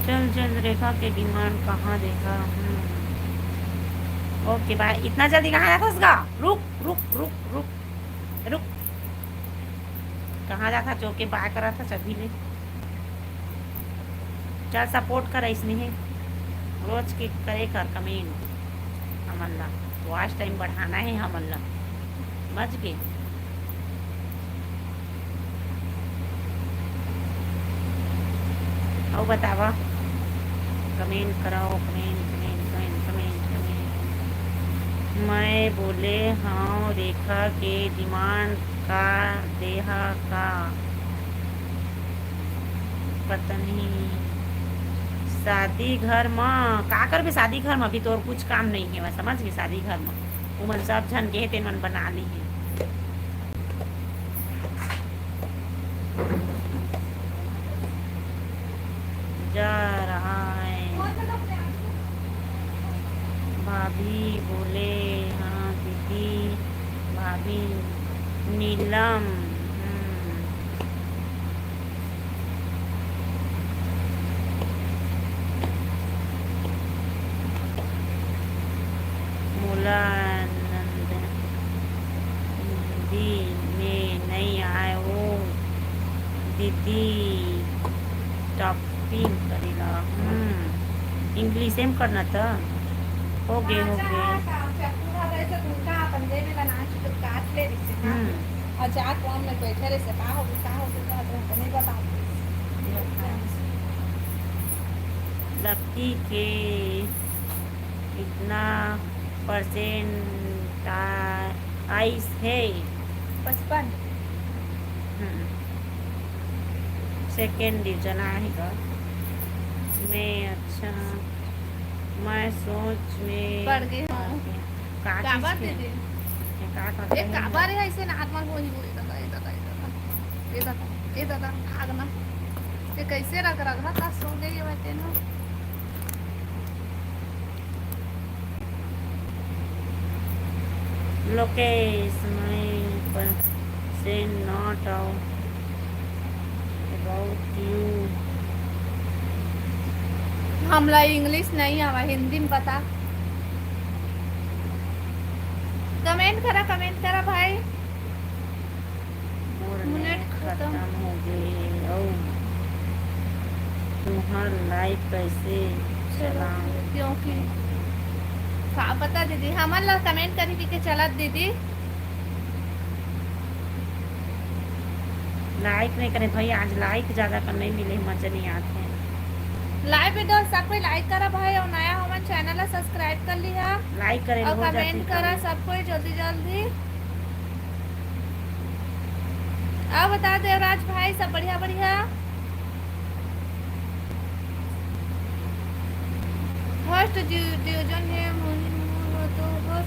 चल, चल, रेखा के demand कहाँ देखा? हम्म। OK, bye। इतना जल्दी कहाँ जाथस गा? रुक, रुक, रुक, रुक, रुक। कहाँ जाथस? OK, bye करत हस अभी ले। चल, support कर, अइसने हे। रोज के करे कर comment। हमन ला watch time बढ़ाना हे हमन ला। समझ गे? अउ बतावा, comment कराओ, comment, comment, comment, comment, comment। मैं बोले हव रेखा के demand का देहा का? पता नहीं। शादी घर म का करबे? शादी घर म अभी तोर कुछ काम नहीं हे, समझ गे? शादी घर म उमन सब झन गे हे, तेन मन बना ली हे। जा रहा है। भाभी बोले, हाँ दीदी, भाभी नीलम, हम्म। मोला नंद-, हिंदी में नइ आय ओ दीदी, typing करे ला। हम्म, English में करना त। हो गे, हो गे। हम्म। अउ जाके वहाँ में बैठे रहे से का होगे, का होगे, का होगे, हमको नहीं बता। लकी के कितना percent आ-, आइस हे? पचपन। हम्म। सेकेंड डिवीजन आही गा। मैं अच्छा, मैं सोच में पड़ गई हूँ। का चीज काबर के? दीदी? ये का ए, करत हे? काबर हे ऐसे नॉर्मल होही वो? ए दादा, ए दादा, ए दादा, ए दादा, ए दादा, भाग ना। ये कैसे रग रग रहा था, सो गई है वैसे ना। लोकेश, मैं पर से not out about you। हमला इंग्लिश नहीं आवा, हिंदी में बता। कमेंट करा, कमेंट करा भाई। मोर मिनट नेट खतम। खतम हो गे अउ तुंहर लाइव कैसे चलाओ? क्योंकि का पता दीदी, हमन ला कमेंट करी के चलत दीदी। लाइक नहीं करे भाई, आज लाइक ज्यादा कर नहीं मिले, मजा नहीं आते। लाइव वीडियो सब कोई लाइक करा भाई, और नया हमन चैनल ला सब्सक्राइब कर लिहा। लाइक करे और हो जाती कमेंट करा कमेंट। सब कोई जल्दी जल्दी। अब बता देवराज भाई, सब बढ़िया बढ़िया? फर्स्ट डिवीजन हे मोनी मोर तो बस।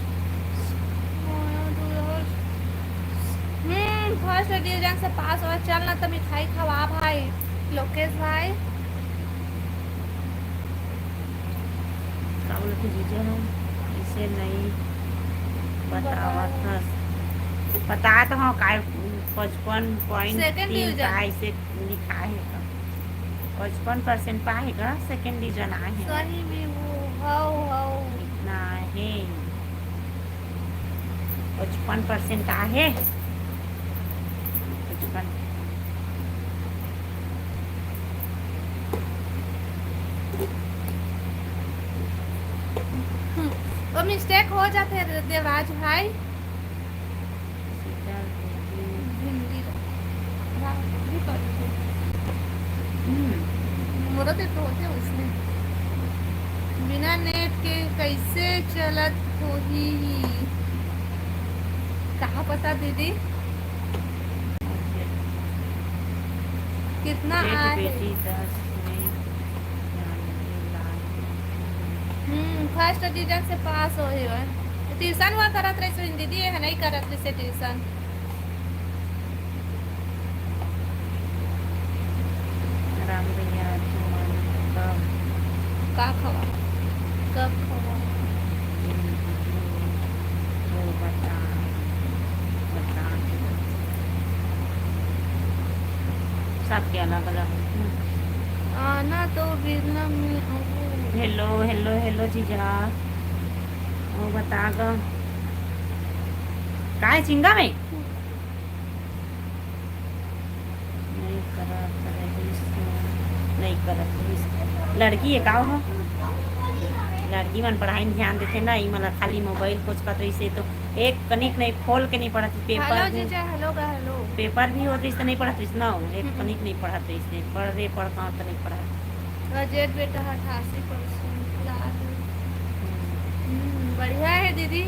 हम्म, फर्स्ट डिवीजन से पास हो, चल ना तो मिठाई खवा भाई, लोकेश भाई। का बोलत हे जीजा, हम इसे नहीं बतावत हस। बता तो हाँ, काय पचपन पॉइंट तीन का ऐसे लिखा हे का? पचपन परसेंट पाए हे का? सेकेंड डिवीजन आए हे। सही में वो, हौ, हौ। कितना आए हे? पचपन परसेंट आहे। पचपन। हम्म, तो मिस्टेक हो जाते हैं देवराज भाई। भिंडी ला। हाँ, भी पड़थे। हम्म। मोरा तो होथे उसने। बिना नेट के कैसे चलत होही? कहाँ पता दीदी? कितना आए? हम्म, फर्स्ट डिवीजन से पास होहे। ट्यूशन हुआ करत रहिस दीदी, ये नहीं करत रहिस ट्यूशन। राम भैया, तुमन कब का खवा? कब खवा? वो बता, बता। सबके अलग अलग होथे। आना तो बिरला में आऊ। हेलो, हेलो, हेलो जीजा। वो बता ग। काय चिंगा में? नहीं करत रहिस, नहीं करत रहिस। लड़की हे का वो? लड़की मन पढ़ाई में ध्यान देथे ना, ई मन ला खाली मोबाइल कोचकत रहिस हे तो एक कनिक नहीं खोल के नहीं पढ़त रहिस, पेपर हेलो भी, जीजा, हेलो गा, हेलो। पेपर भी होत रहिस तो नहीं पढ़त रहिस ना, एक हम्म। कनिक नहीं पढ़त रहिस, पढ़ रे पढ़ कहाँ तो नहीं पढ़त। बजट बेटा अठासी परसेंट लाग। हम्म, बढ़िया है दीदी।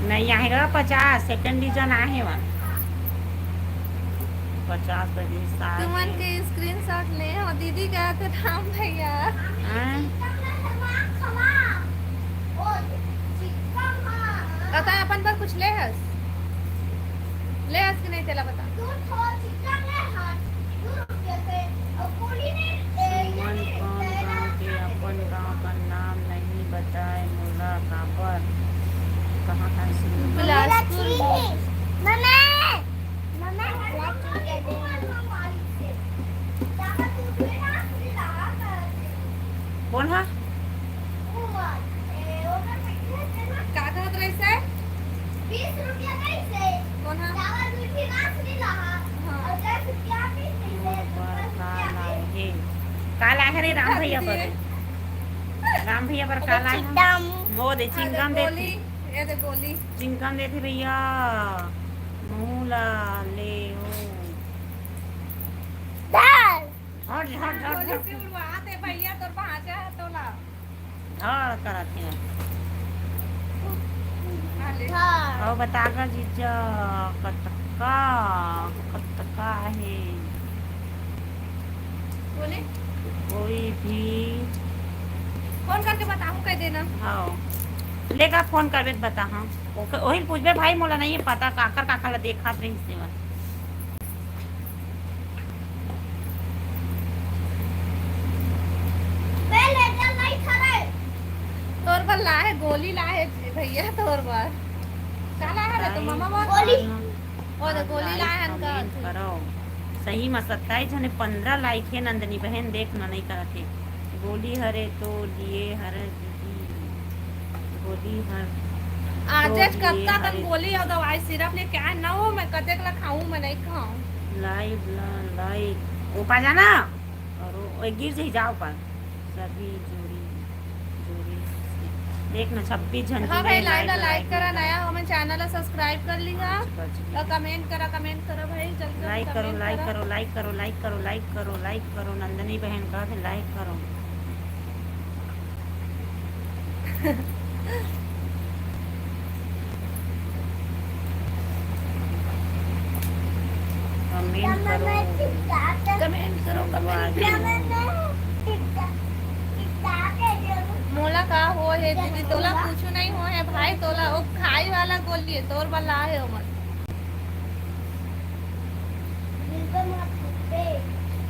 नहीं आहे गा पचास, सेकंड डिवीजन आहे वा। पचास बजे सात तुमन के। के स्क्रीनशॉट ले हो दीदी का तो राम भैया। हाँ? बता अपन बर कुछ ले हस? ले हस कि नहीं तेला बता। सुमन कौन गाँव के? अपन गाँव का नाम नहीं बताए मोला, काबर? कहाँ का है सुमन? बिलासपुर। मम्मी, मम्मी, कौन हा? का कहत रहिस हे? बीस रुपया कइसे? कोन हा? चावल दूध भी बास मिला हा। हाँ। और दस रुपया बीस पैसे। मोर बर का लाए हे? का लाए हे रे राम भैया बर? राम भैया बर का लाए हे? चिंगम। वो दे, चिंगम दे। ये दे गोली। चिंकन देथे भैया, मुंह ला ले हो। धर। हट, हट, हट, गोली हट। से उड़वा दे भैया, तोर भांचा है तोला। धड़ करत हे। अउ बता गा जीजा, कतका, कतका हे? कोने? कोई भी। फोन करके बताहूँ, कह देना। हाँ। लेगा फोन करबे त बता, हाँ। ओके, ओही पूछबे भाई, मोला नहीं पता, काकर, काकर ला देखत रहिस तेवन। बे, ले जा, नहीं खा रहे। तोर बर लाए, गोली लाए भैया, तोर बर। का लाए रे, तो मामा बर? गोली। ओ, तो गोली लाए हन का? कमेंट करो। सही में सत्ताईस झने, पंद्रह लाइक हे नंदनी बहन, देख ना, नहीं करत हे। गोली हरे तो लिए हरे दीदी, गोली हर आज तो आज लिए कतका कन हरे। गोली अउ दवाई सिरप लेके आए ना हो, मैं कतेक ला खाऊं, मैं नहीं खाऊं। लाइव ला लाइक, ऊपर जाना। अउ ओ, गिर जाही, जाओ पर। सभी जोड़ी, जोड़ी से। देख ना, छब्बीस झन हाँ जुड़े भाई, हैं, लाइव ला लाइक लाइक करा, नहीं नया हो, हमन चैनल ला सब्सक्राइब कर लिहा। आज बच गई। अउ कमेंट करा, कमेंट करा भाई, जल्दी जल्दी लाइक करो, कमेंट लाइक करा। करो, लाइक करो, लाइक करो, लाइक करो, लाइक करो, नंदनी बहन कहा थे, लाइक करो। कमेंट करो। कमेंट करो, कमेंट करो। मोला का हो हे दीदी, तोला कुछु नहीं हो हे भाई, तोला ओ खाई वाला गोली हे, तोर बर लाए हे ओमन।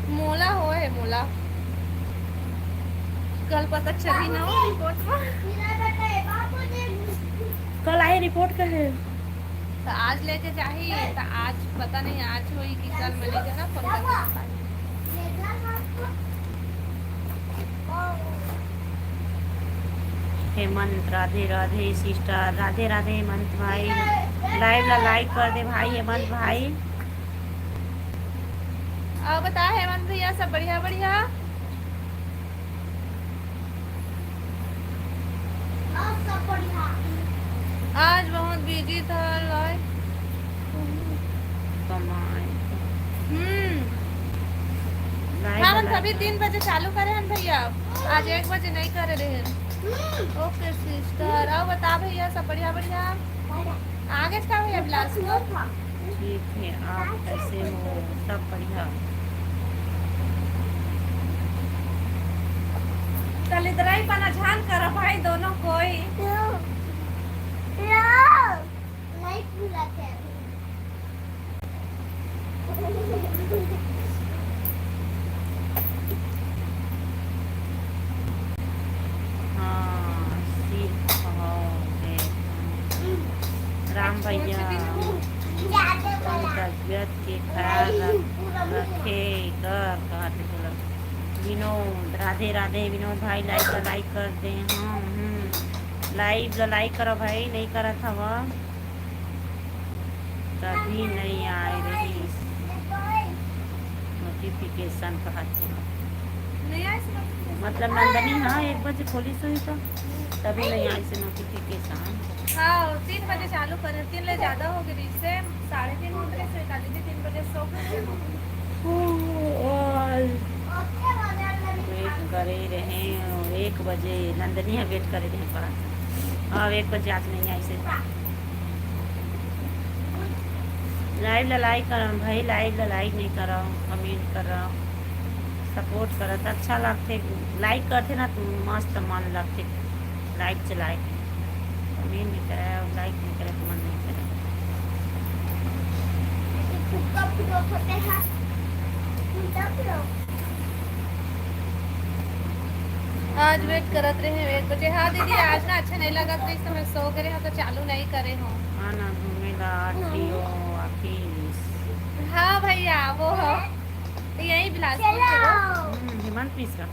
मोला हो हे, मोला। कल पता चली ना हो रिपोर्ट में। कल आए रिपोर्ट का है। तो आज लेके जाही, तो आज पता नहीं आज होई कि कल, मैं नहीं जाना, फोन करके बताही। हेमंत, राधे राधे सिस्टर, राधे राधे हेमंत भाई। लाइव ला लाइक कर दे भाई हेमंत भाई। अउ बता हेमंत भैया, सब बढ़िया बढ़िया? अउ सब बढ़िया। आज बहुत बिजी था लाइव। कमाए। हम्म। लाइव हाँ, हम लाइव। सभी तीन बजे चालू करे हन भैया, आज एक बजे नहीं करे रहे। हम्म। ओके सिस्टर, अउ बता भैया, सब बढ़िया बढ़िया? आगे का भैया बिलासपुर? ठीक है, आप कैसे हो? सब बढ़िया। दलिद्राई पना झान करो भाई दोनों कोई। नहीं पूरा थे। हाँ, सिर्फ हो गए। राम भैया, अपन तबियत के ख्याल रख, रखे कर, कहत हे तोला। विनोद, राधे राधे विनोद भाई, लाइक कर, लाइक कर दे। हाँ, हम्म, लाइव ला लाइक करो भाई, नहीं करत हवा। तभी नहीं आए रही नोटिफिकेशन कहत हे। नहीं आए से नोटिफिकेशन। मतलब नंदनी, हाँ, एक बजे खोली सोई तो तभी नहीं आए से नोटिफिकेशन। हाँ, तीन बजे चालू करे, तीन ले ज्यादा हो गई, इससे साढ़े तीन हो गए, से काली जी तीन बजे सो गए। वेट करे रहे, एक बजे नंदनी ह वेट करे रहे पड़ा। अब एक बजे आज नहीं आई से। लाइव ला लाइक करो भाई, लाइव ला लाइक नहीं करो, कमेंट करो, सपोर्ट करो तो अच्छा लगते। लाइक करते ना तो मस्त मन लगते। लाइक चलाए, कमेंट नहीं करे, लाइक नहीं करे तो मन नहीं करे। आज वेट करत रहे एक बजे। हाँ दीदी, आज ना अच्छा नहीं लगत रहिस, तो मैं सो गए हूँ, तो चालू नहीं करे हूँ। हाँ ना, घूमे ला आरटीओ ऑफिस। हाँ भैया, वो हो। तो यही बिलासपुर के हो। हम्म, हेमंत मिश्रा।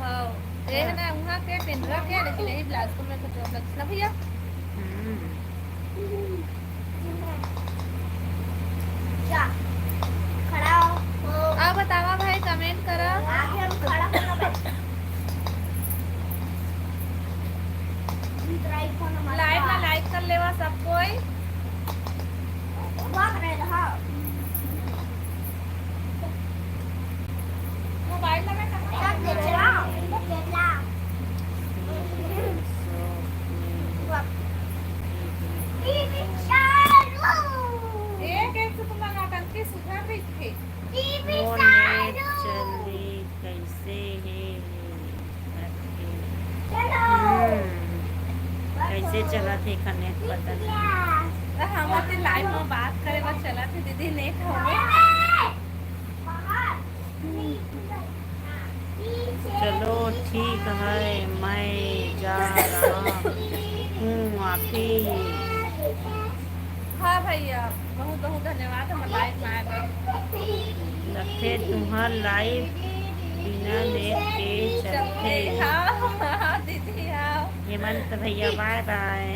हाँ, ये है ना वहाँ के, पेंड्रा के, लेकिन यही बिलासपुर में कुछ और लगता ना भैया। हम्म। जा, खड़ा हो। अब बतावा भाई, कमेंट करा। आगे हम खड़ा होना भाई। लाइव ला लाइक कर मोर नेट चली कइसे हे? हम्म, कइसे चलत हे एखर नेट, पता नहीं। त हमर ते लाइव म बात करे बर चलत हे दीदी, नेट होवे। चलो ठीक है, मैं जा रहा हूँ, आप ही। हाँ भैया, बहुत बहुत धन्यवाद हमर लाइव में आए बर। लगथे तुहर लाइव बिना नेट के चलथे। हाँ, हाँ, दीदी, हाँ। हेमंत भैया, बाय बाय।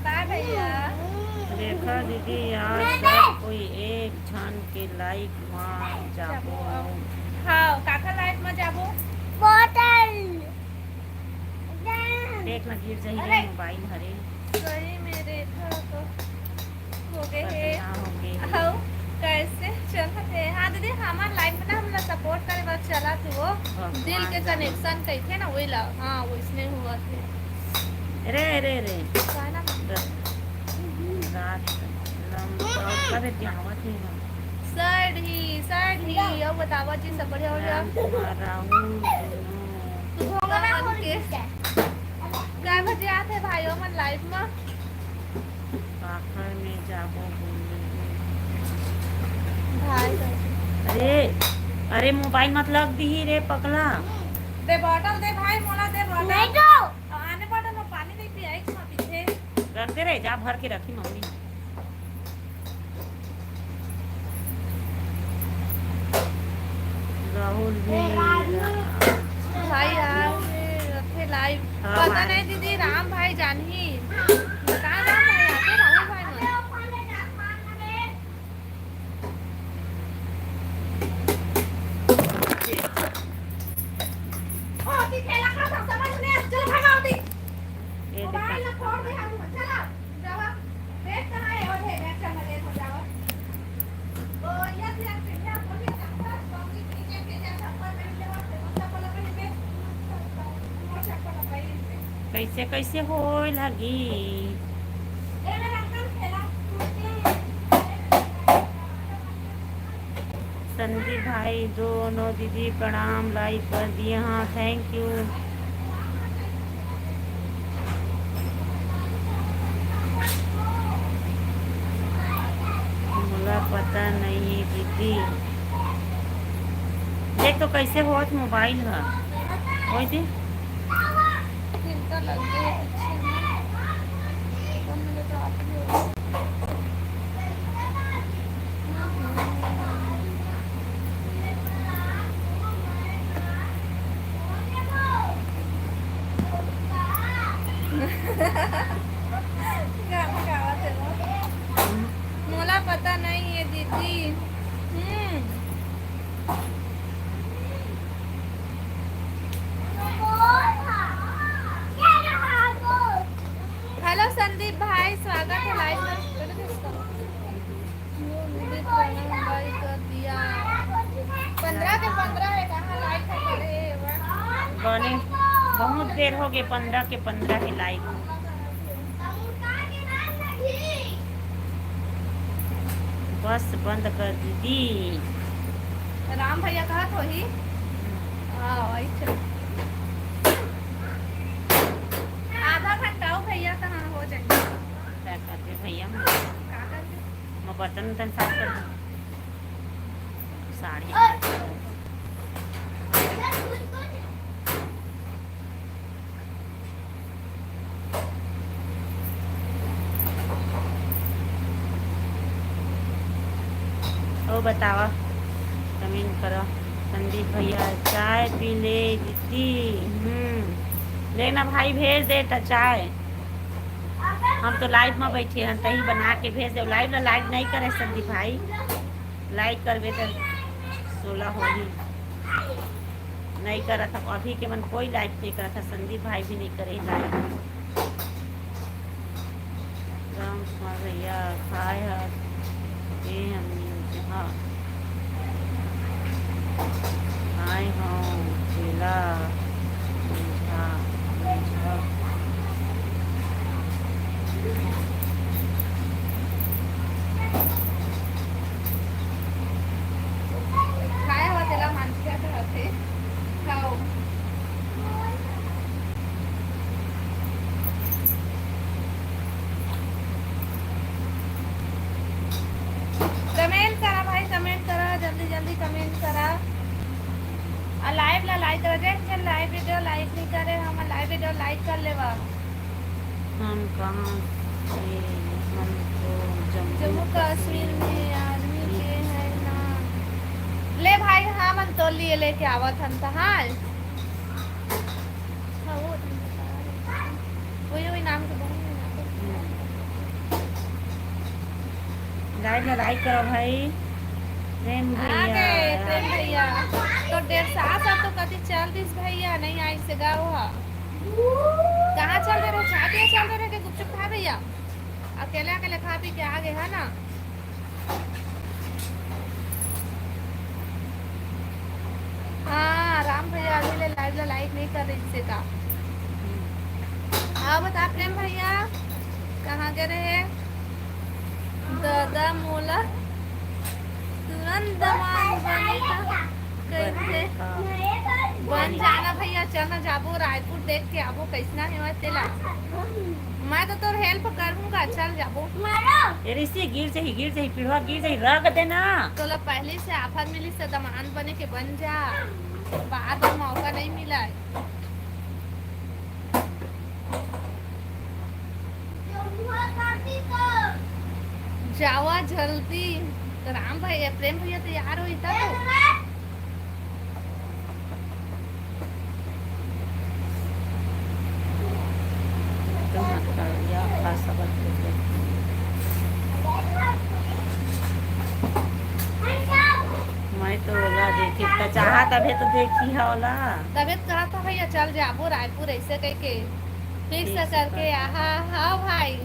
बाय भैया। रेखा दीदी, आज सब कोई एक झन के लाइव म जाबो। हाँ, काकर लाइव म जाबो? बॉटल। देख ना, गिर जाही रे अरे। मोबाइल हरे। सही में रेखा तो हो गए हे। बदनाम हो गए हे। हऊ, कैसे चलत हे? हाँ दीदी, हमर लाइव में ना हमला सपोर्ट करे बर चलत हो। भगवान दिल के जाने। कनेक्शन कहिथे ना, वही ला। हाँ, वैसने हुआ थे। रे, रे, रे। का ना? रात लंबा करे जावत हे हम। सैड ही, सैड ही। अब बतावा जी, सब बढ़िया हो गया? राम कुमार राहुल, तू होगा ना कौन के? का बजे आते भाई, ओमन लाइव में? काखर में जाबो बोले। भाई। अरे, अरे, मोबाइल मत लग दीही रे पगला। दे बॉटल दे भाई, मोला दे बॉटल। नहीं तो। आने बॉटल में पानी नहीं पिया, एक पीछे। रख दे रे, जा भर के रखी मम्मी। राहुल भी। भाई यार, रखे लाइव। हाँ, पता भाई। नहीं दीदी, राम भाई जानही। कहाँ राम भाई आते, राहुल भाई मन? ओ, ती खेला खा था, समझ में? चलो, भगाओ ती। ये देखो। मोबाइल ना फोड़ दे, हम चला। जावा। बैग कहाँ है? और है, बैग का मजे हो जावा। ओ, ये भी रख दे, ये बोलिए, चप्पल, मम्मी, पीछे, पीछे, चप्पल पहन के, और चप्पल पहन के, और चप्पल पहन के। कैसे, कैसे होय लगी? संदीप भाई, दोनों दीदी प्रणाम, लाइक कर दिए। हाँ, थैंक यू। मोला पता नहीं है दीदी। देख तो कैसे होत मोबाइल ह। ओए दे। चिंता लग गई है पीछे में। तो मुझे तो आप ही हो। गाना गावत हे वो। मोला पता नहीं है दीदी। हम्म। हेलो संदीप भाई, स्वागत है लाइव में। दीदी प्रणाम, लाइक कर दिया। पंद्रह के पंद्रह है, कहाँ लाइक है, करे है, वाह। बने, बहुत देर हो गए, पंद्रह के पंद्रह है लाइक। बस बंद कर दीदी। राम भैया कहा तो ही। हाँ, वही चल। आधा घंटा हो भैया, कहाँ हो जाएंगे? क्या करते भैया? मैं बर्तन उर्तन साफ कर दूँ। साड़ी। ओ बतावा, कमेंट करो। संदीप भैया, चाय पी ले दीदी। हम्म, लेना भाई, भेज दे त चाय। हम तो लाइव में बैठे हैं, तही बना के भेज दे। लाइव ला लाइक नहीं करे संदीप भाई, लाइक करबे त सोलह होही। नहीं करत ह, अभी के मन कोई लाइक नहीं करत ह, संदीप भाई भी नहीं करे लाइक। राम कुमार भैया, काय ह? ए हम जहाँ आए हूँ, चेला मुझा, मुझा। लाइक कर दे, जे लाइव वीडियो लाइक नहीं करे, हम लाइव वीडियो लाइक कर लेवा। हम कहाँ से? हम तो जम्मू जम्मू कश्मीर कश्मीर में आदमी के है ना। ले भाई, हाँ, मन तो लिए लेके आवत हन त, हाँ। हाँ, वो वही, वही नाम के बहुत है ना। लाइव ला लाइक करो भाई। प्रेम आ भैया। गए प्रेम भैया। तो डेढ़ साल साल तो कति चल दिस भैया, नहीं आई से गाँव ह। कहाँ चल दे रहे? चाय पिए चल दे रहे कि गुपचुप खा भैया? अकेले अकेले खा पी के आ गए है ना। हाँ, राम भैया अभी ले लाइव ला लाइक नहीं कर रही से का? हाँ, बता प्रेम भैया, कहाँ गए रहे? दादा मोला तुरंत दमान बने का कइसे? बन जाना भैया, चल ना जाबो रायपुर, देख के आबो कैसना हे तेला। मैं तो तोर हेल्प करूंगा, चल जाबो। ए ऋषि, गिर जाही, गिर जाही, पिढ़वा गिर जाही, रख देना। तोला पहले से आफर मिली से दमान बने के बन जा, बार बार मौका नहीं मिला है। जावा जल्दी। तो राम भैया, प्रेम भैया तैयार होई तब। तो मत कर, या का सबक देते। मैं तो ओला देखे, त चाहा तभे तो देखी है ओला। तबे तो कहा था भैया, चल जाबो रायपुर ऐसे कह के। फिक्स फिक्स करके, करके। आहा, हाँ भाई।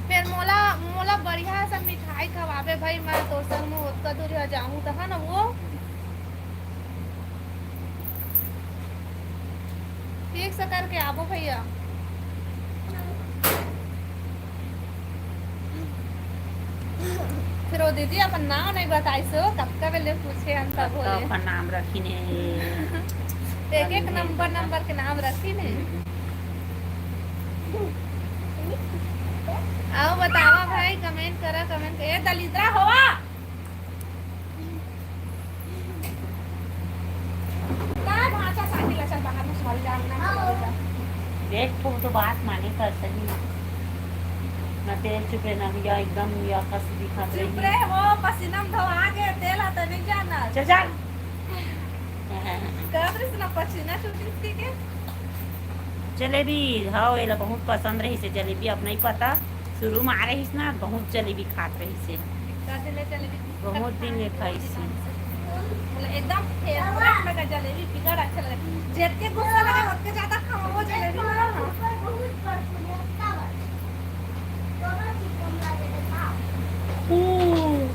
फिर मोला, मोला बढ़िया सा मिठाई खवाबे भाई, मैं तोर संग में ओतका दूर जाहूँ त, है ना वो? फिक्स करके आबो भैया। फिर वो दीदी अपन नाम नहीं बताइस हो, कतका बेले पूछे हन तब सबका बोले। अपन नाम रखिन हे। एक एक नंबर, नंबर के नाम रखिन हे। हम्म। आओ बतावा भाई, कमेंट करा, कमेंट कर। ए दलिद्रा होवा। का भाषा साथी ला चल बाहर में सवाल जान ना, सवाल जा। देख, तू तो बात माने कर सही ना। ना तेरे चुप रहे ना भैया, एकदम या कस दिखा चुप रही। रहे वो, पसीना में धोआ गए, तेल आता नहीं जाना। चल, चल। कब रे सुना पसीना छूटी इसकी के? जलेबी, हाँ, एला बहुत पसंद रहिस हे जलेबी, अब नहीं पता, शुरू में आ रहिस ना, बहुत जलेबी खात रहिस हे। का दिले जलेबी? बहुत दिन ले खाइस हे। बोले, एकदम फेवरेट में का जलेबी बिगड़ अच्छा लगे। जेतके गुस्सा लगे, ओतके ज्यादा खावा वो जलेबी ना। हम्म।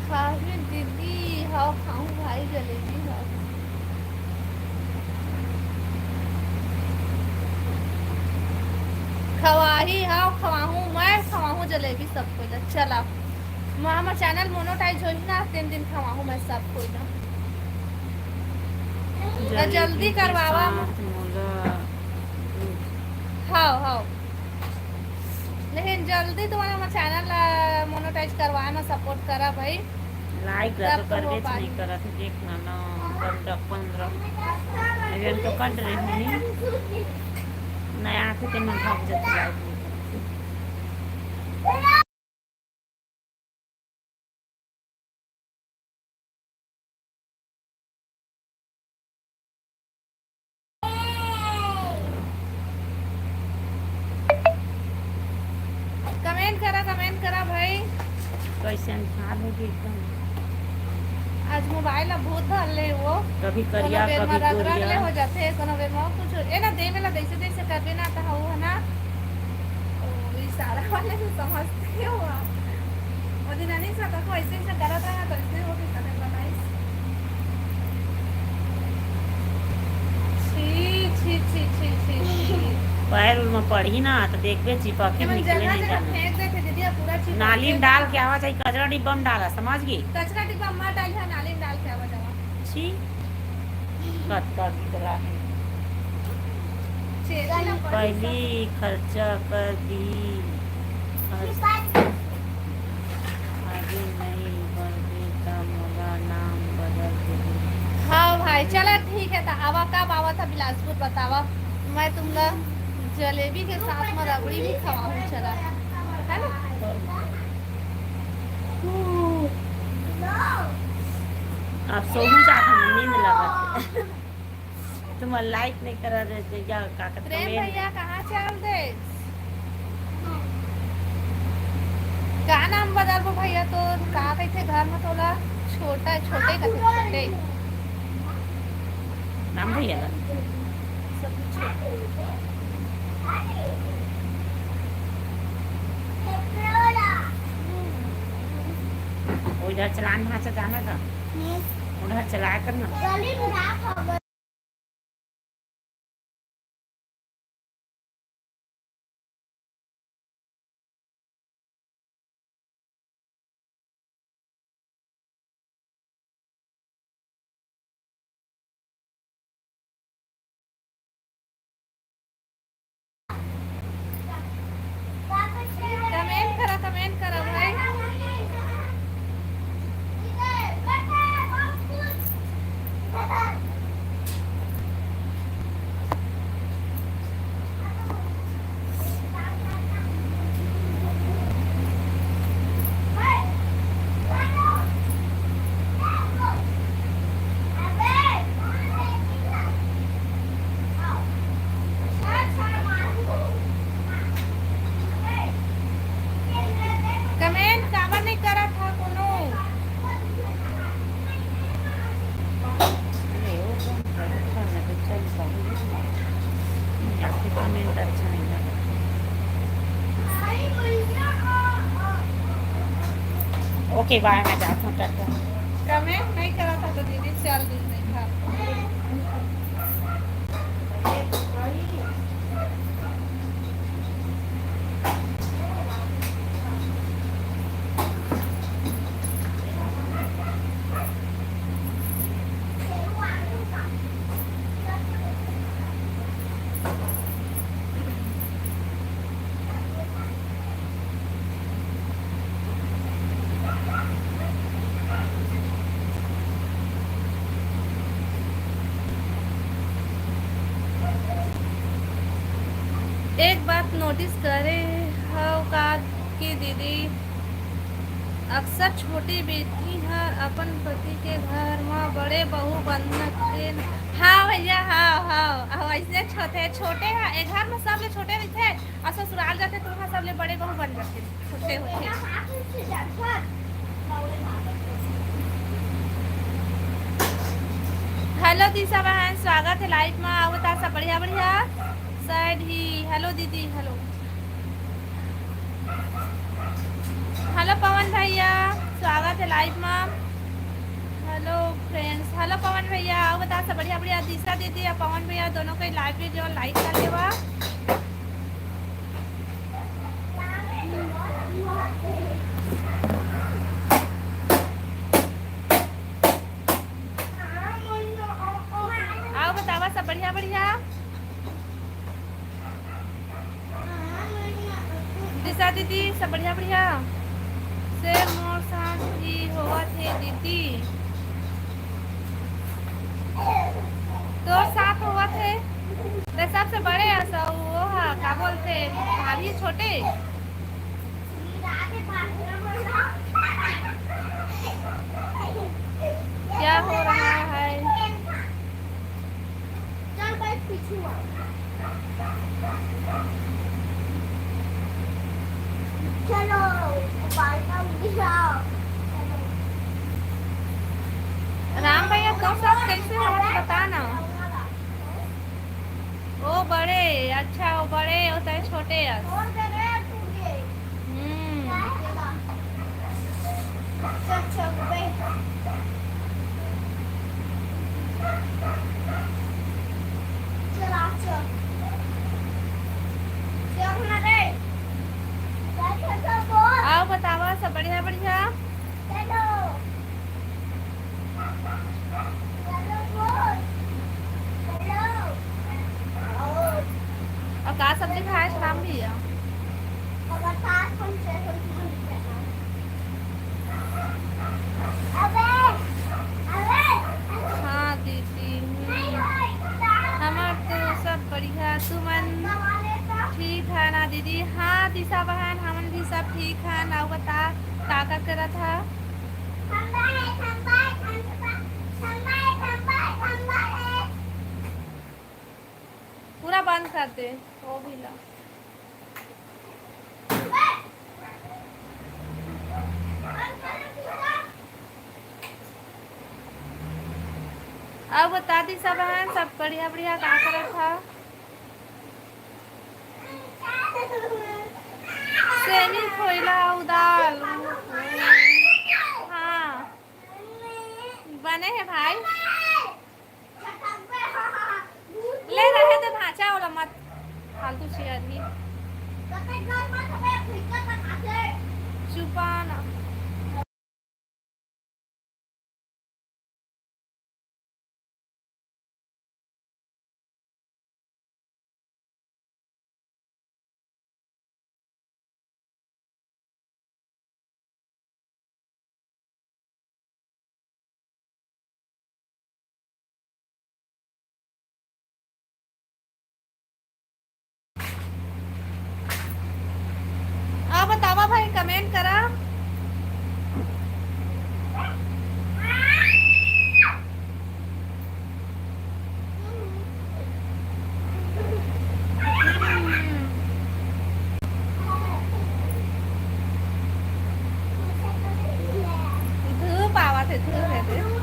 खाहूँ दीदी, हव खाहूँ भाई जलेबी हव। खवाही हव, खवाहूँ मैं, खवाहूँ जलेबी सब कोई ला। चला, मामा चैनल मोनेटाइज होही ना, तेन दिन खवाहूँ मैं सब कोई ला। जलेबी जल्दी के करवावा। साथ मोला हव, हव। लेकिन जल्दी तुमन हमर चैनल ला मोनेटाइज करवाए म सपोर्ट करा भाई। लाइक ला तब तो तो हो करबेच पाही। नहीं करत हे, देख ना, ना, पंद्रह, पंद्रह। अभी हम तो कट रहे हैं। नया आथे ते मन भाग जाथे लाइक नहीं करत हे। कमेंट करा, कमेंट करा भाई। कैसन हाल हो गई एकदम। आज मोबाइल ला भूत धर ले वो। कभी कोनो करिया, बेर कभी मा रग रग ले गोरिया। हो जाथे, कोनो बेर मा कुछ हो-, ए ना दे में ला जैसे जैसे करबे ना त हऊ है ना। ओ, इशारा वाले से समझते हो आप। वो दिन अनिल सा देखो, ऐसे ऐसे करत रहा तो ऐसे हो गई, कभी बनाइस। छी, छी, छी, छी, छी, छी। पैर उर में पड़ही ना, तो देखबे, चिपक के एमन निकले जगह नहीं जगह जाना। फेंक देथे दीदी, अब पूरा चिपक नाली में के डाल के आवा चाहे कचरा डिब्बा में डाला, समझ गई? कचरा डिब्बा में मत डालिहा, नाली में डाल के आवा जावा। छी, कतका बिगड़ा है। चेहरा ना पड़ी पहली खर्चा कर दी। आगे नहीं बढ़बे त मोला नाम बदल देबे। चला ठीक है, त आवा, कब आवा था बिलासपुर बतावा, मैं तुमला जलेबी के साथ में रबड़ी भी खवाहूँ। चला, है ना? आप सोहू जात हन, नींद लगत। तुम लाइक नहीं करा रहे थे क्या? का करते प्रेम भैया कहाँ चल दे? का नाम बदलबो भैया? तो का कहिथे घर में तोला? छोटा, छोटे कथे, छोटे। नाम भैया ला। उधर चलान भाषा जाना था। उधर चलाया करना। कमेंट करा, कमेंट करा भाई। कमेंट काबर नहीं करत हा कोनो? ओके, बाय, मैं जाता हूँ, टाटा। कमेंट नहीं करा था तो दीदी, चार दिन नहीं था। एक बात नोटिस करे हव का कि दीदी, अक्सर छोटी बेटी हर अपन पति के घर म बड़े बहू बनथे। हाँ भैया, हाँ, हाँ, हाँ, वैसने होथे। छोटे ह, ए घर म सबले छोटे रहिथे, अउ ससुराल जाथे, तो वहाँ सबले बड़े बहू बन जाथे। होथे, होथे। हेलो दिशा बहन, स्वागत है लाइव में। आओ बता, सब बढ़िया, बढ़िया। सैड ही। हेलो दीदी, हेलो। हेलो पवन भैया, स्वागत है लाइव में। हेलो फ्रेंड्स, हेलो पवन भैया, आओ बता, सब बढ़िया, बढ़िया। दिशा दीदी और पवन भैया दोनों के लाइव वीडियो लाइक कर लेवा। आओ बतावा, सब बढ़िया, बढ़िया। दिशा दीदी, सब बढ़िया, बढ़िया। से मोर साथ ही होवत हे दीदी। तोर साथ होवत हे। ते सबसे बड़े अस, वो हा, का बोलथे, भाभी छोटे? क्या हो रहा है? चल भाई, पीछू आ। चलो, गोपाल का उंगली आओ। राम भैया, तोर साथ कैसे हो, बता ना। ओ बड़े, अच्छा, ओ बड़े, ओ तय छोटे अस। हम्म। आओ बतावा, सब बढ़िया, बढ़िया। और का सब्जी खाए राम भैया? का का करत हा? पूरा बंद कर दे, वो भी ला। अब बता दी सब है, सब बढ़िया बढ़िया का करत हा? सेमी खोइला अउ दाल। हाँ, बने हे भाई। ले रहे दे भांचा वाला मत फालतू शेयर ही। चुपा ना। आप बतावा भाई, कमेंट करा। धूप आवत हे, धूप हे, धूप।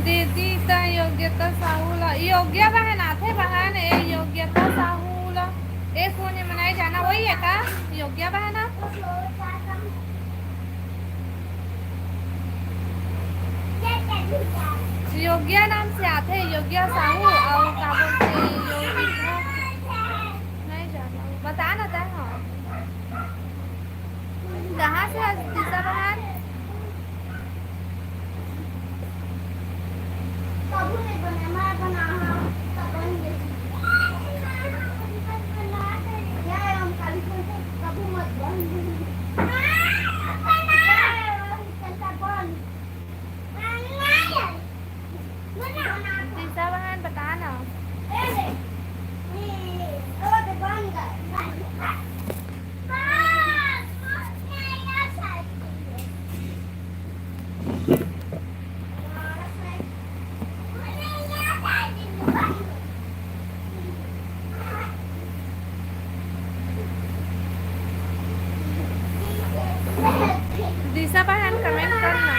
दीदी, त योग्यता साहू ला, योग्या बहन आथे बहन, ए योग्यता साहू ला, ए कोन ए मनाए जाना, वही है का योग्या बहन? योग्या नाम से आथे, योग्या साहू, अउ का बोलथे, योगिता, नहीं जाना, बता ना तै, हाँ। कहाँ से हस दिशा बहन? कभू नहीं बने, मैं बना, हाँ, तब बन गई। ये हम काली कभू मत बन। दिशा बहन, बता ना। दिशा बहन, कमेंट करना।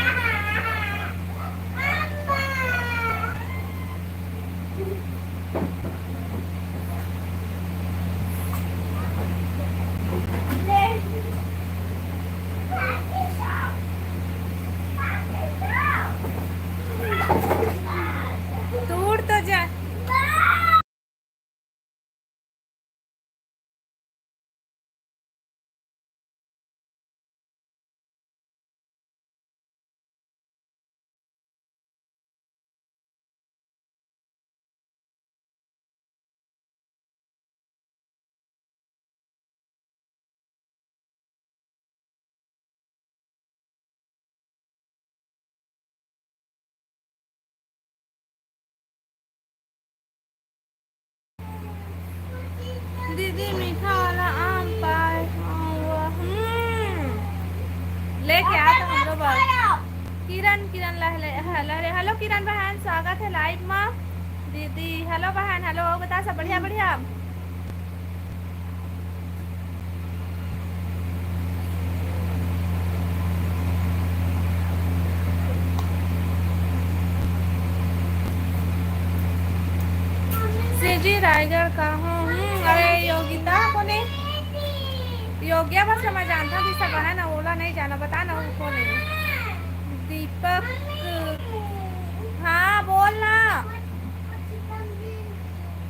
दूर तो जा। दीदी मीठा वाला आम पाए हव। हम्म। लेके आ तो हमरो बर। किरण, किरण लहले, लहले। हेलो किरण बहन, स्वागत है लाइव मा। दीदी, हेलो बहन, हेलो, बता सब बढ़िया, बढ़िया। सीजी रायगढ़ का हूँ। हम्म, अरे योगिता कोने? योग्या बस मैं जानता हूँ, दिशा बहन, ओला नहीं जाना, बता ना, वो कोने? दीपक, हाँ, बोल ना।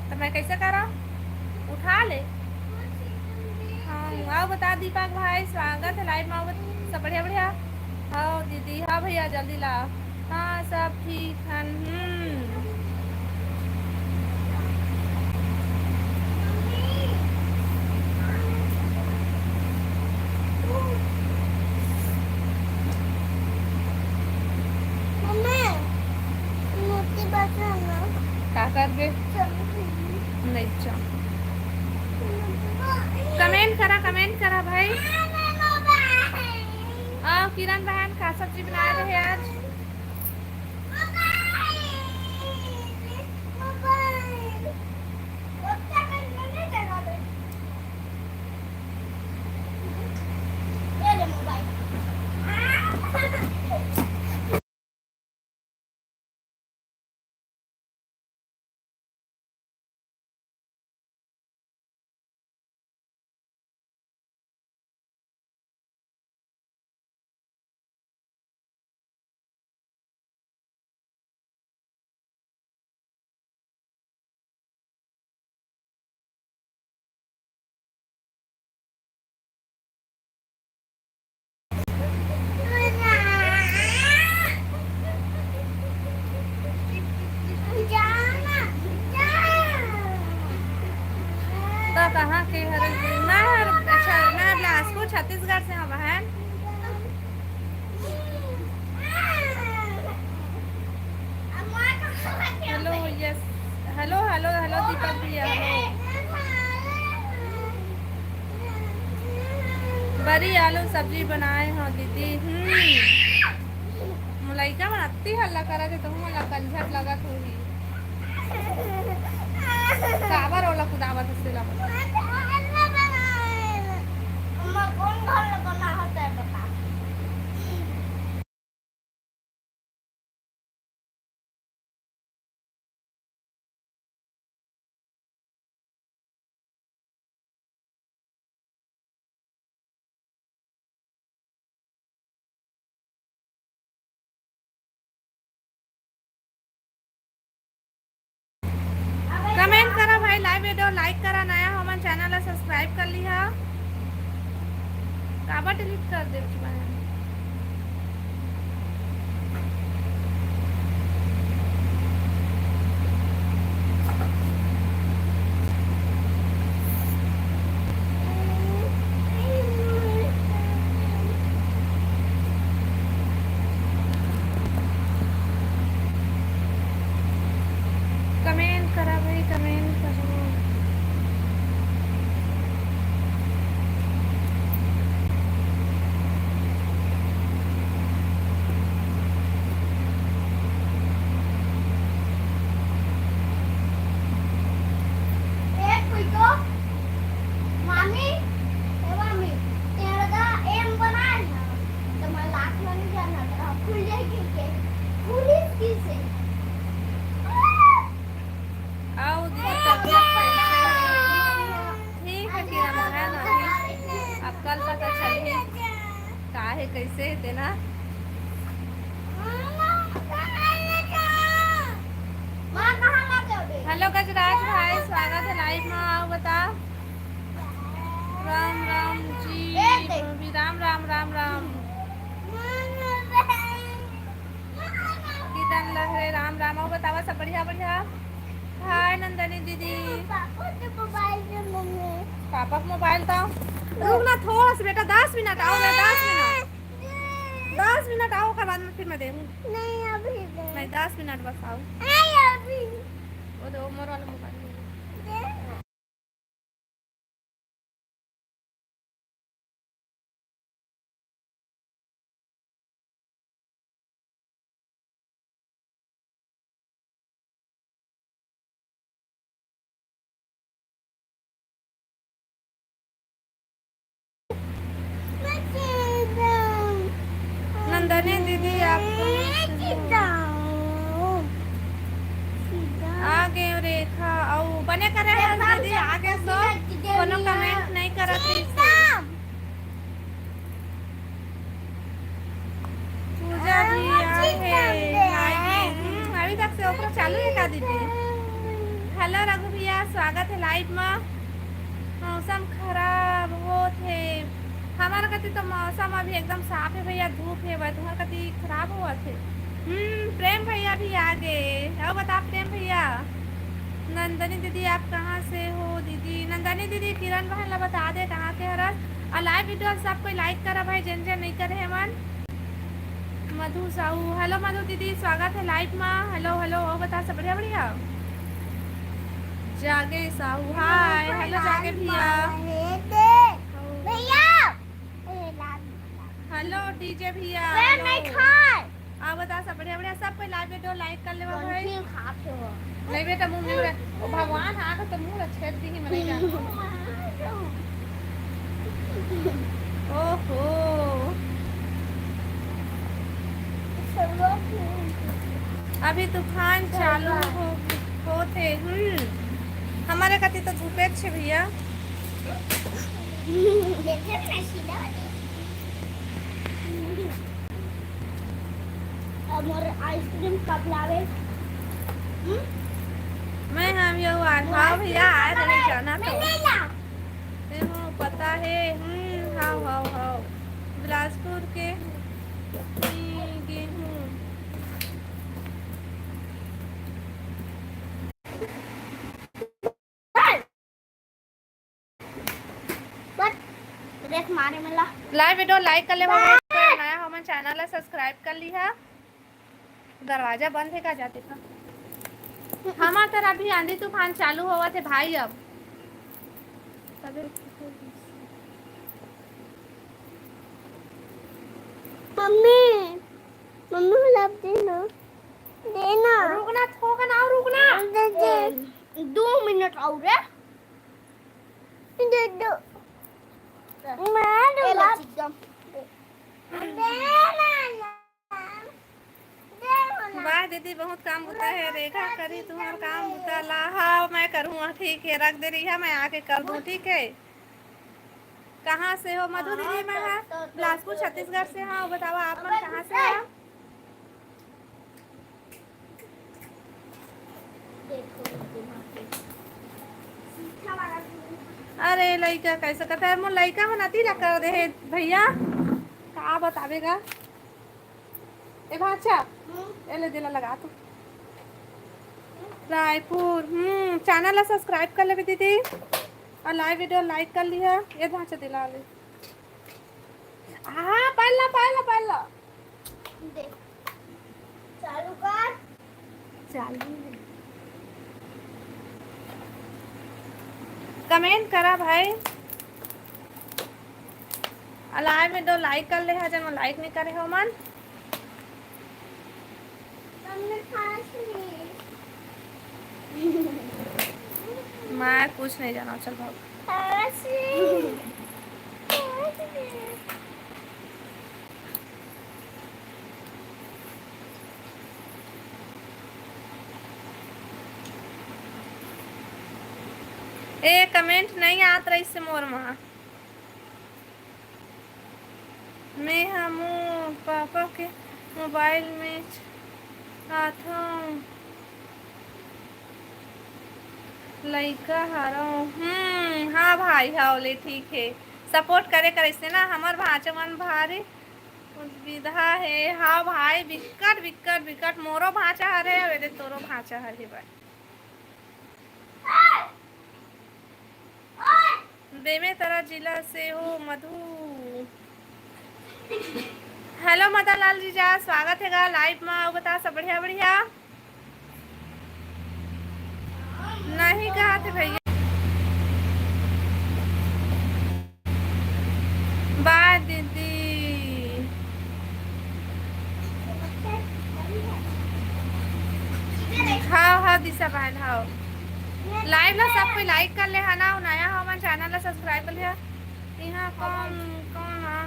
तो मैं कैसे करा? उठा ले। हाँ, आओ बता दीपक भाई, स्वागत है लाइव में, आओ बत-, सब बढ़िया, बढ़िया। हाँ दीदी, हाँ भैया, जल्दी ला। हाँ, सब ठीक हन। हम्म। भाई। आओ किरण बहन, का सब्जी बनाए रहे आज? तो कहाँ के हरे? मैं हर, अच्छा, मैं बिलासपुर, छत्तीसगढ़ से हूँ बहन। Hello, yes, hello, hello, hello, Deepak भैया, हेलो। बरी आलू सब्जी बनाए हो दीदी। हम्म, लइका मन अत्ती हल्ला करत हे, तुहू मन ला कंझट लगत होही। काबर ओला कुदावत हस तेला? अम्मा, कौन घर में बना होता है बता? कमेंट करा भाई, लाइव वीडियो लाइक करा, नया हो मन चैनल ला सब्सक्राइब कर लिहा। काबर डिलीट कर दे बहन? कमेंट करा भाई, कमेंट करा। ए, कोई तो? मामी, ए मामी, तेरा एम बनाए ना, तो मैं लाख में नहीं जाना था, खुल जाएगी के? पुलिस की से? आओ दीदी, तबीयत कैसे है? ठीक है किरण, है ना? अब कल पता चलही का है, कैसे है तेना। हेलो गजराज भाई, स्वागत है लाइव में। आओ बता। राम राम जी। ए देख। भी राम राम, राम राम। किरण लहरे, राम राम। आओ बतावा सब बढ़िया, बढ़िया। हाय नंदनी दीदी। पापा के मोबाइल में मम्मी। पापा के मोबाइल तो रुक ना थोड़ा सा बेटा, दस मिनट आओ ना, दस मिनट। दस मिनट आओ, ओकर बाद में फिर मैं देहूँ। नहीं, अभी नहीं। नहीं, दस मिनट बस आओ। नहीं, अभी। वो दे, वो मोर वाला मोबाइल दे। नंदनी दीदी, आप कहाँ से हो? आ गए रेखा, अउ बने करे हस दीदी, आ गए सो कोनो कमेंट नहीं करत रहिस। पूजा भी आए हे, आए हे। हम्म, अभी तक से ओकरो चालू है का दीदी? हेलो रघु भैया, स्वागत है लाइव में। मौसम खराब होत हे। हमार कति तो मौसम अभी एकदम साफ है भैया, धूप है भाई, तुम्हार कति खराब होत हे। हम्म, प्रेम भैया भी आ गए। आओ बता प्रेम भैया। नंदनी दीदी, आप कहाँ से हो दीदी? नंदनी दीदी, किरण बहन ला बता दे कहाँ के हरस। और लाइव वीडियो सब कोई लाइक करा भाई, जेन जेन नहीं करे हे मन। मधु साहू, हेलो मधु दीदी, स्वागत है लाइव में। हेलो, हेलो, और बता सब बढ़िया, बढ़िया। जागे साहू, हाय, हेलो जागे भैया। हे दे। भैया। दीजिए भैया। मैं नहीं खाए। आप बता, सब बढ़िया, बढ़िया, सब कोई लाइव वीडियो लाइक कर लेवा भाई। नहीं खाते हो। नहीं बेटा, मुंह में ओ भगवान, आके तो मुंह छेद दी ही मने जान। ओहो। अभी तूफान चालू हो, होथे। हम्म, हमारे खातिर तो धूपे छे भैया। अब मोर आइसक्रीम कब लावे? हम्म? मैं हम यो आज, हाँ भैया, आए रहे जाना तो। ते हो पता है, हम्म, हाव, हाव, हाव। बिलासपुर के, हम्म, गेहूं। बट देख मारे मला। लाइव वीडियो लाइक कर ले, नया हो मन चैनल ला सब्सक्राइब कर लिहा। दरवाजा बंद है का जाते का? हमार तरफ भी आंधी तूफान चालू होवत है भाई। अब तबे मम्मी, मम्मी, गुलाब दे ना, दे ना। रुकना, थोका ना, रुकना। दे, दे। दो मिनट और रे। दे दो। मैं ए, दो। एकदम। दे ना यार। वाह दीदी, बहुत काम होता है। रेखा करी तुम्हार काम होता ला। हाँ, मैं करूँ, ठीक है, रख दे रही है, मैं आके कर दूँ, ठीक है। कहाँ से हो मधु दीदी? मैं है बिलासपुर, छत्तीसगढ़ से। हाँ, बतावा आप मन कहाँ से हो? अरे लइका कैसे कहता है, मोर लइका मन अति ला कर दे हे भैया, का बतावेगा। ए भांचा, ए ले दिला लगा तू। रायपुर, हम्म, चैनल ला सब्सक्राइब कर लेबे दीदी, और लाइव वीडियो लाइक कर लिहा। ए भांचा दिला ले। हाँ, पहला, पहला, पहला। दे। चालू कर। चालू है। कमेंट करा भाई। लाइव में दो लाइक कर ले है, जब लाइक नहीं करे हो मन। मैं कुछ नहीं जाना, चल भाग। ए, कमेंट नहीं आत रहिस हे मोर मा। मैं हमू पापा के मोबाइल में आथों लइका हरव। हम्म, हाँ भाई, हाँ, ले ठीक है। सपोर्ट करे करे से ना, हमर भांचा मन भारी विधा हे। हाँ भाई, बिकट, बिकट, बिकट। मोरो भांचा हरे, अउ एदे तोरो भांचा हरे भाई। बेमेतरा जिला से हो मधु। हेलो मदन लाल जीजा, स्वागत हे गा लाइव मा। अउ बता, सब बढ़िया, बढ़िया? नहीं कहा थे भैया। बाय दीदी। हाँ, हाँ, दिशा बहन, हाँ। लाइव ला सब कोई लाइक कर ले, है ना? नया हो मन चैनल ला सब्सक्राइब कर लिहा। इहाँ कौन, कौन आ,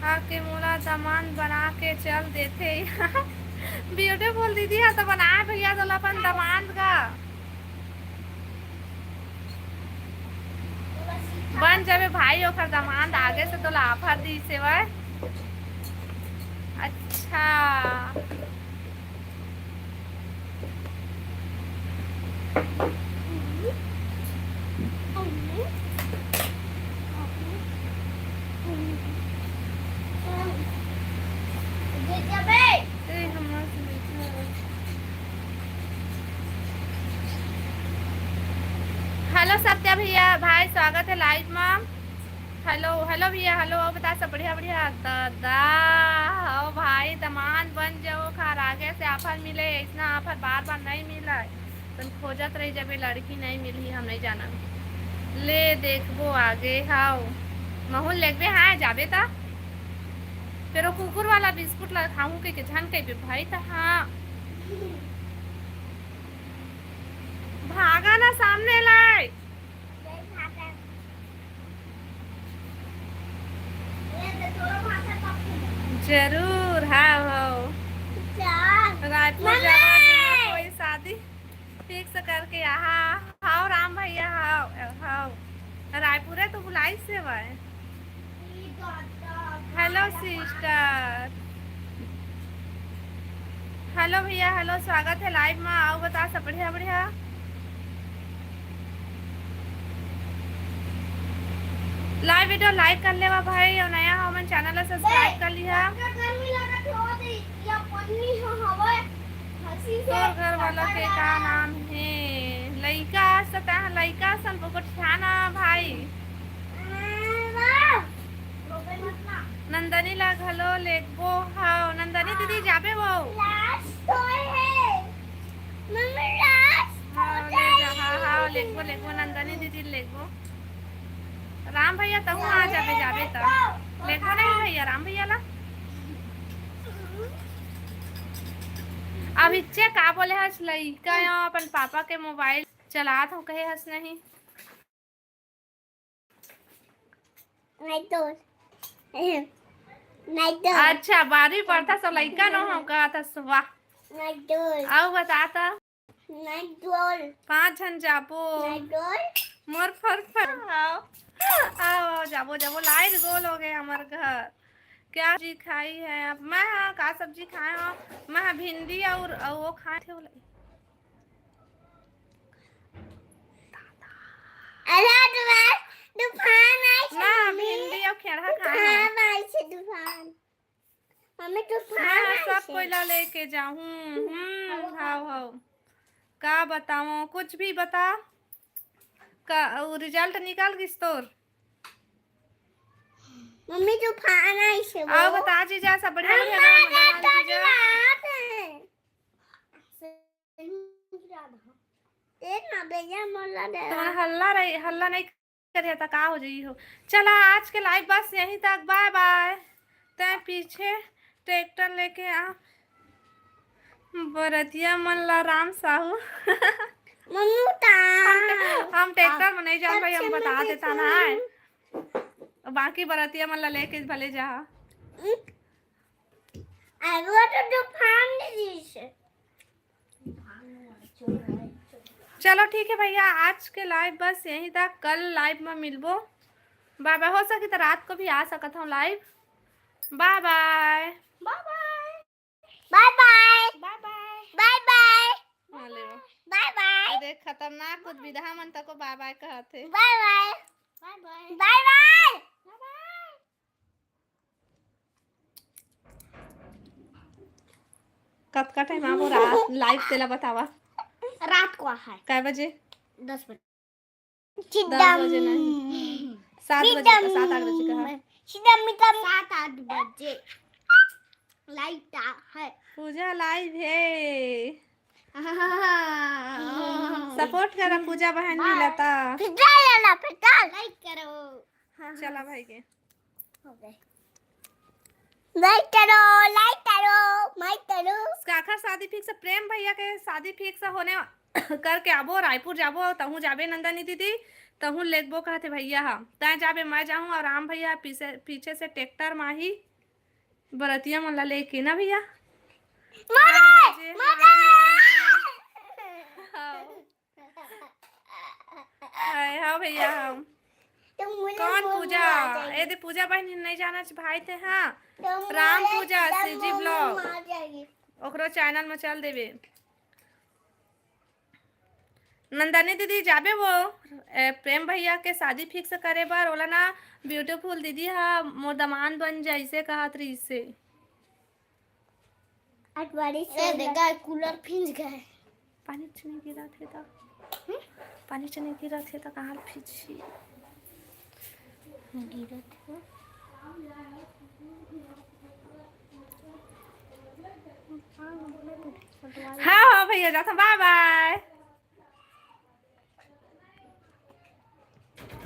आके मोला दमांद बना के चल देथे? ब्यूटीफुल दीदी हा तो बनाए भैया तोला अपन दमांद का। बन जाबे भाई, ओकर दमांद आगे से तोला ऑफर दी सेवा। अच्छा। हेलो सत्या भैया, भाई स्वागत है लाइव मा। हेलो, हेलो भैया, हेलो। अउ बता, सब बढ़िया, बढ़िया? दादा, ओ भाई, दमांद बन जाओ, खार आगे से ऑफर मिले, ऐसना ऑफर बार बार नहीं मिला। तुम खोजत रही जब ये लड़की नहीं मिली, हम नहीं जाना। ले देखबो आगे, हाव। महूँ लेगबे, हाँ, जाबे ता। फेर वो कुकुर वाला बिस्कुट ला खाहूं कहिके झन कहिबे भाई। त हाँ, भागा ना सामने लाए। जरूर, हाँ, हाँ। रायपुर जावा बिना कोई शादी फिक्स करके आहा। हाव राम भैया, हाव, हाव। रायपुर है तो बुलाई से भाई। Hello sister. हेलो भैया, हेलो, स्वागत है लाइव में। आओ बता सब बढ़िया, बढ़िया। लाइव वीडियो लाइक कर लेवा भाई, और नया हो मन चैनल ला सब्सक्राइब कर लिहा। तोर घर वाला के का नाम है? लइका सता, लइका सन बहुत ठाना भाई। नंदनी ला घलो लेगबो। हाव, नंदनी दीदी जाबे वो। लास्ट टॉय है। मम्मी, लास्ट हाँ, ले जा, हाँ, हाँ, लेगबो, लेगबो, नंदनी दीदी लेगबो। राम भैया, तहूँ आ जाबे, जाबे त। लेगबो नहीं भैया, राम भैया ला। अब इच्चे का बोले हस, लइका या अपन पापा के मोबाइल चलात हो कहे हस नहीं। नहीं तो, नहीं तो। अच्छा, बारहवीं पढ़ता सब लइका नो हम कहा था सुबह। नहीं तो। आओ बता त। नहीं तो। पाँच झन जाबो। नहीं तो। मोर फर फर। आओ। आओ, आओ, जाबो, जाबो। लाइट गोल हो गए हमर घर। क्या सब्जी खाई है आप? मैं हाँ, का सब्जी खाए हो? मैं हाँ, भिंडी और, और वो खाए थे, वो लाई। अरे, तूफान, तूफान आइसे ना, मम्मी। भिंडी और खेरहा खाए हैं। तूफान आइसे, तूफान। मम्मी, तूफान हाँ, आइसे। सब कोई ला लेके जाहूँ। हम्म, हाव, हाव। का बताऊँ, कुछ भी बता। का, वो रिजल्ट निकल गिस तोर? मम्मी, तूफान आइसे वो। आओ बता जीजा, सब बढ़िया, बढ़िया अम्मा, ना, मजा डाल जीजा। ए ना भैया, मोला दे। तोहर हल्ला रही, हल्ला नहीं करिया त का हो जाई हो। चला, आज के लाइव बस यहीं तक, बाय बाय। तै पीछे ट्रैक्टर लेके आ, बरतिया मन ला राम साहू। मम्मी उतार। हम, हम ट्रैक्टर में नहीं जान भाई, हम बता देता ना है। बाकी बरतिया मन ला लेके भले जा। अरे वो तो तूफान दीदी से। चलो ठीक है भैया, आज के लाइव बस यहीं तक, कल लाइव में मिलबो। बाय बाय। हो सकी तो रात को भी आ सकत हूँ लाइव। बाय बाय। बाय बाय। बाय बाय। बाय बाय। बाय बाय। हाँ, ले लो। बाय बाय। ये देख, खतरनाक कुछ विधा मन तको बाय बाय कहत हे। बाय बाय। बाय बाय। बाय बाय। बाय बाय। कतका टाइम आबो रात लाइव तेला बतावा। रात को है। कै बजे? दस बजे। दस बजे नहीं। सात बजे का, सात आठ बजे का। सीधा मीठा। सात आठ बजे। लाइव है। पूजा लाइव है। सपोर्ट करा पूजा बहन मिला ता। फिटा ले ला, फिटा। लाइक करो। चला भाई के। हो गए। लाइक करो, लाइक करो, लाइक करो। काखर शादी फिक्स, प्रेम भैया के शादी फिक्स होने वा-, करके आबो, रायपुर जाबो, तहूँ जाबे नंदनी दीदी, तहूँ लेगबो कहते भैया हा। तैं जाबे, मैं जाहूँ, और राम भैया पीछे, पीछे से ट्रैक्टर माही बरतिया मन ला लेके ना भैया। मरे, मरे। हाँ। हाय, हाँ भैया, हाँ। कौन पूजा? ए दे पूजा बहन नहीं जाना भाई थे, हाँ। राम पूजा, सीजी ब्लॉग। ओकरो चैनल में चल देबे। नंदनी दीदी जाबे वो, ए, प्रेम भैया के शादी फिक्स करे बर, ओला ना ब्यूटीफुल दीदी हा मोर दमान बन जाइसे कहत रहिसे। आज बारिश ए, देखा, कूलर भींज गए। पानी च नहीं गिरा थे तो, पानी च नहीं गिरा थे तो कहाँ भीजी? गिरा थे। हाँ, हाँ भैया, जाता, बाय बाय।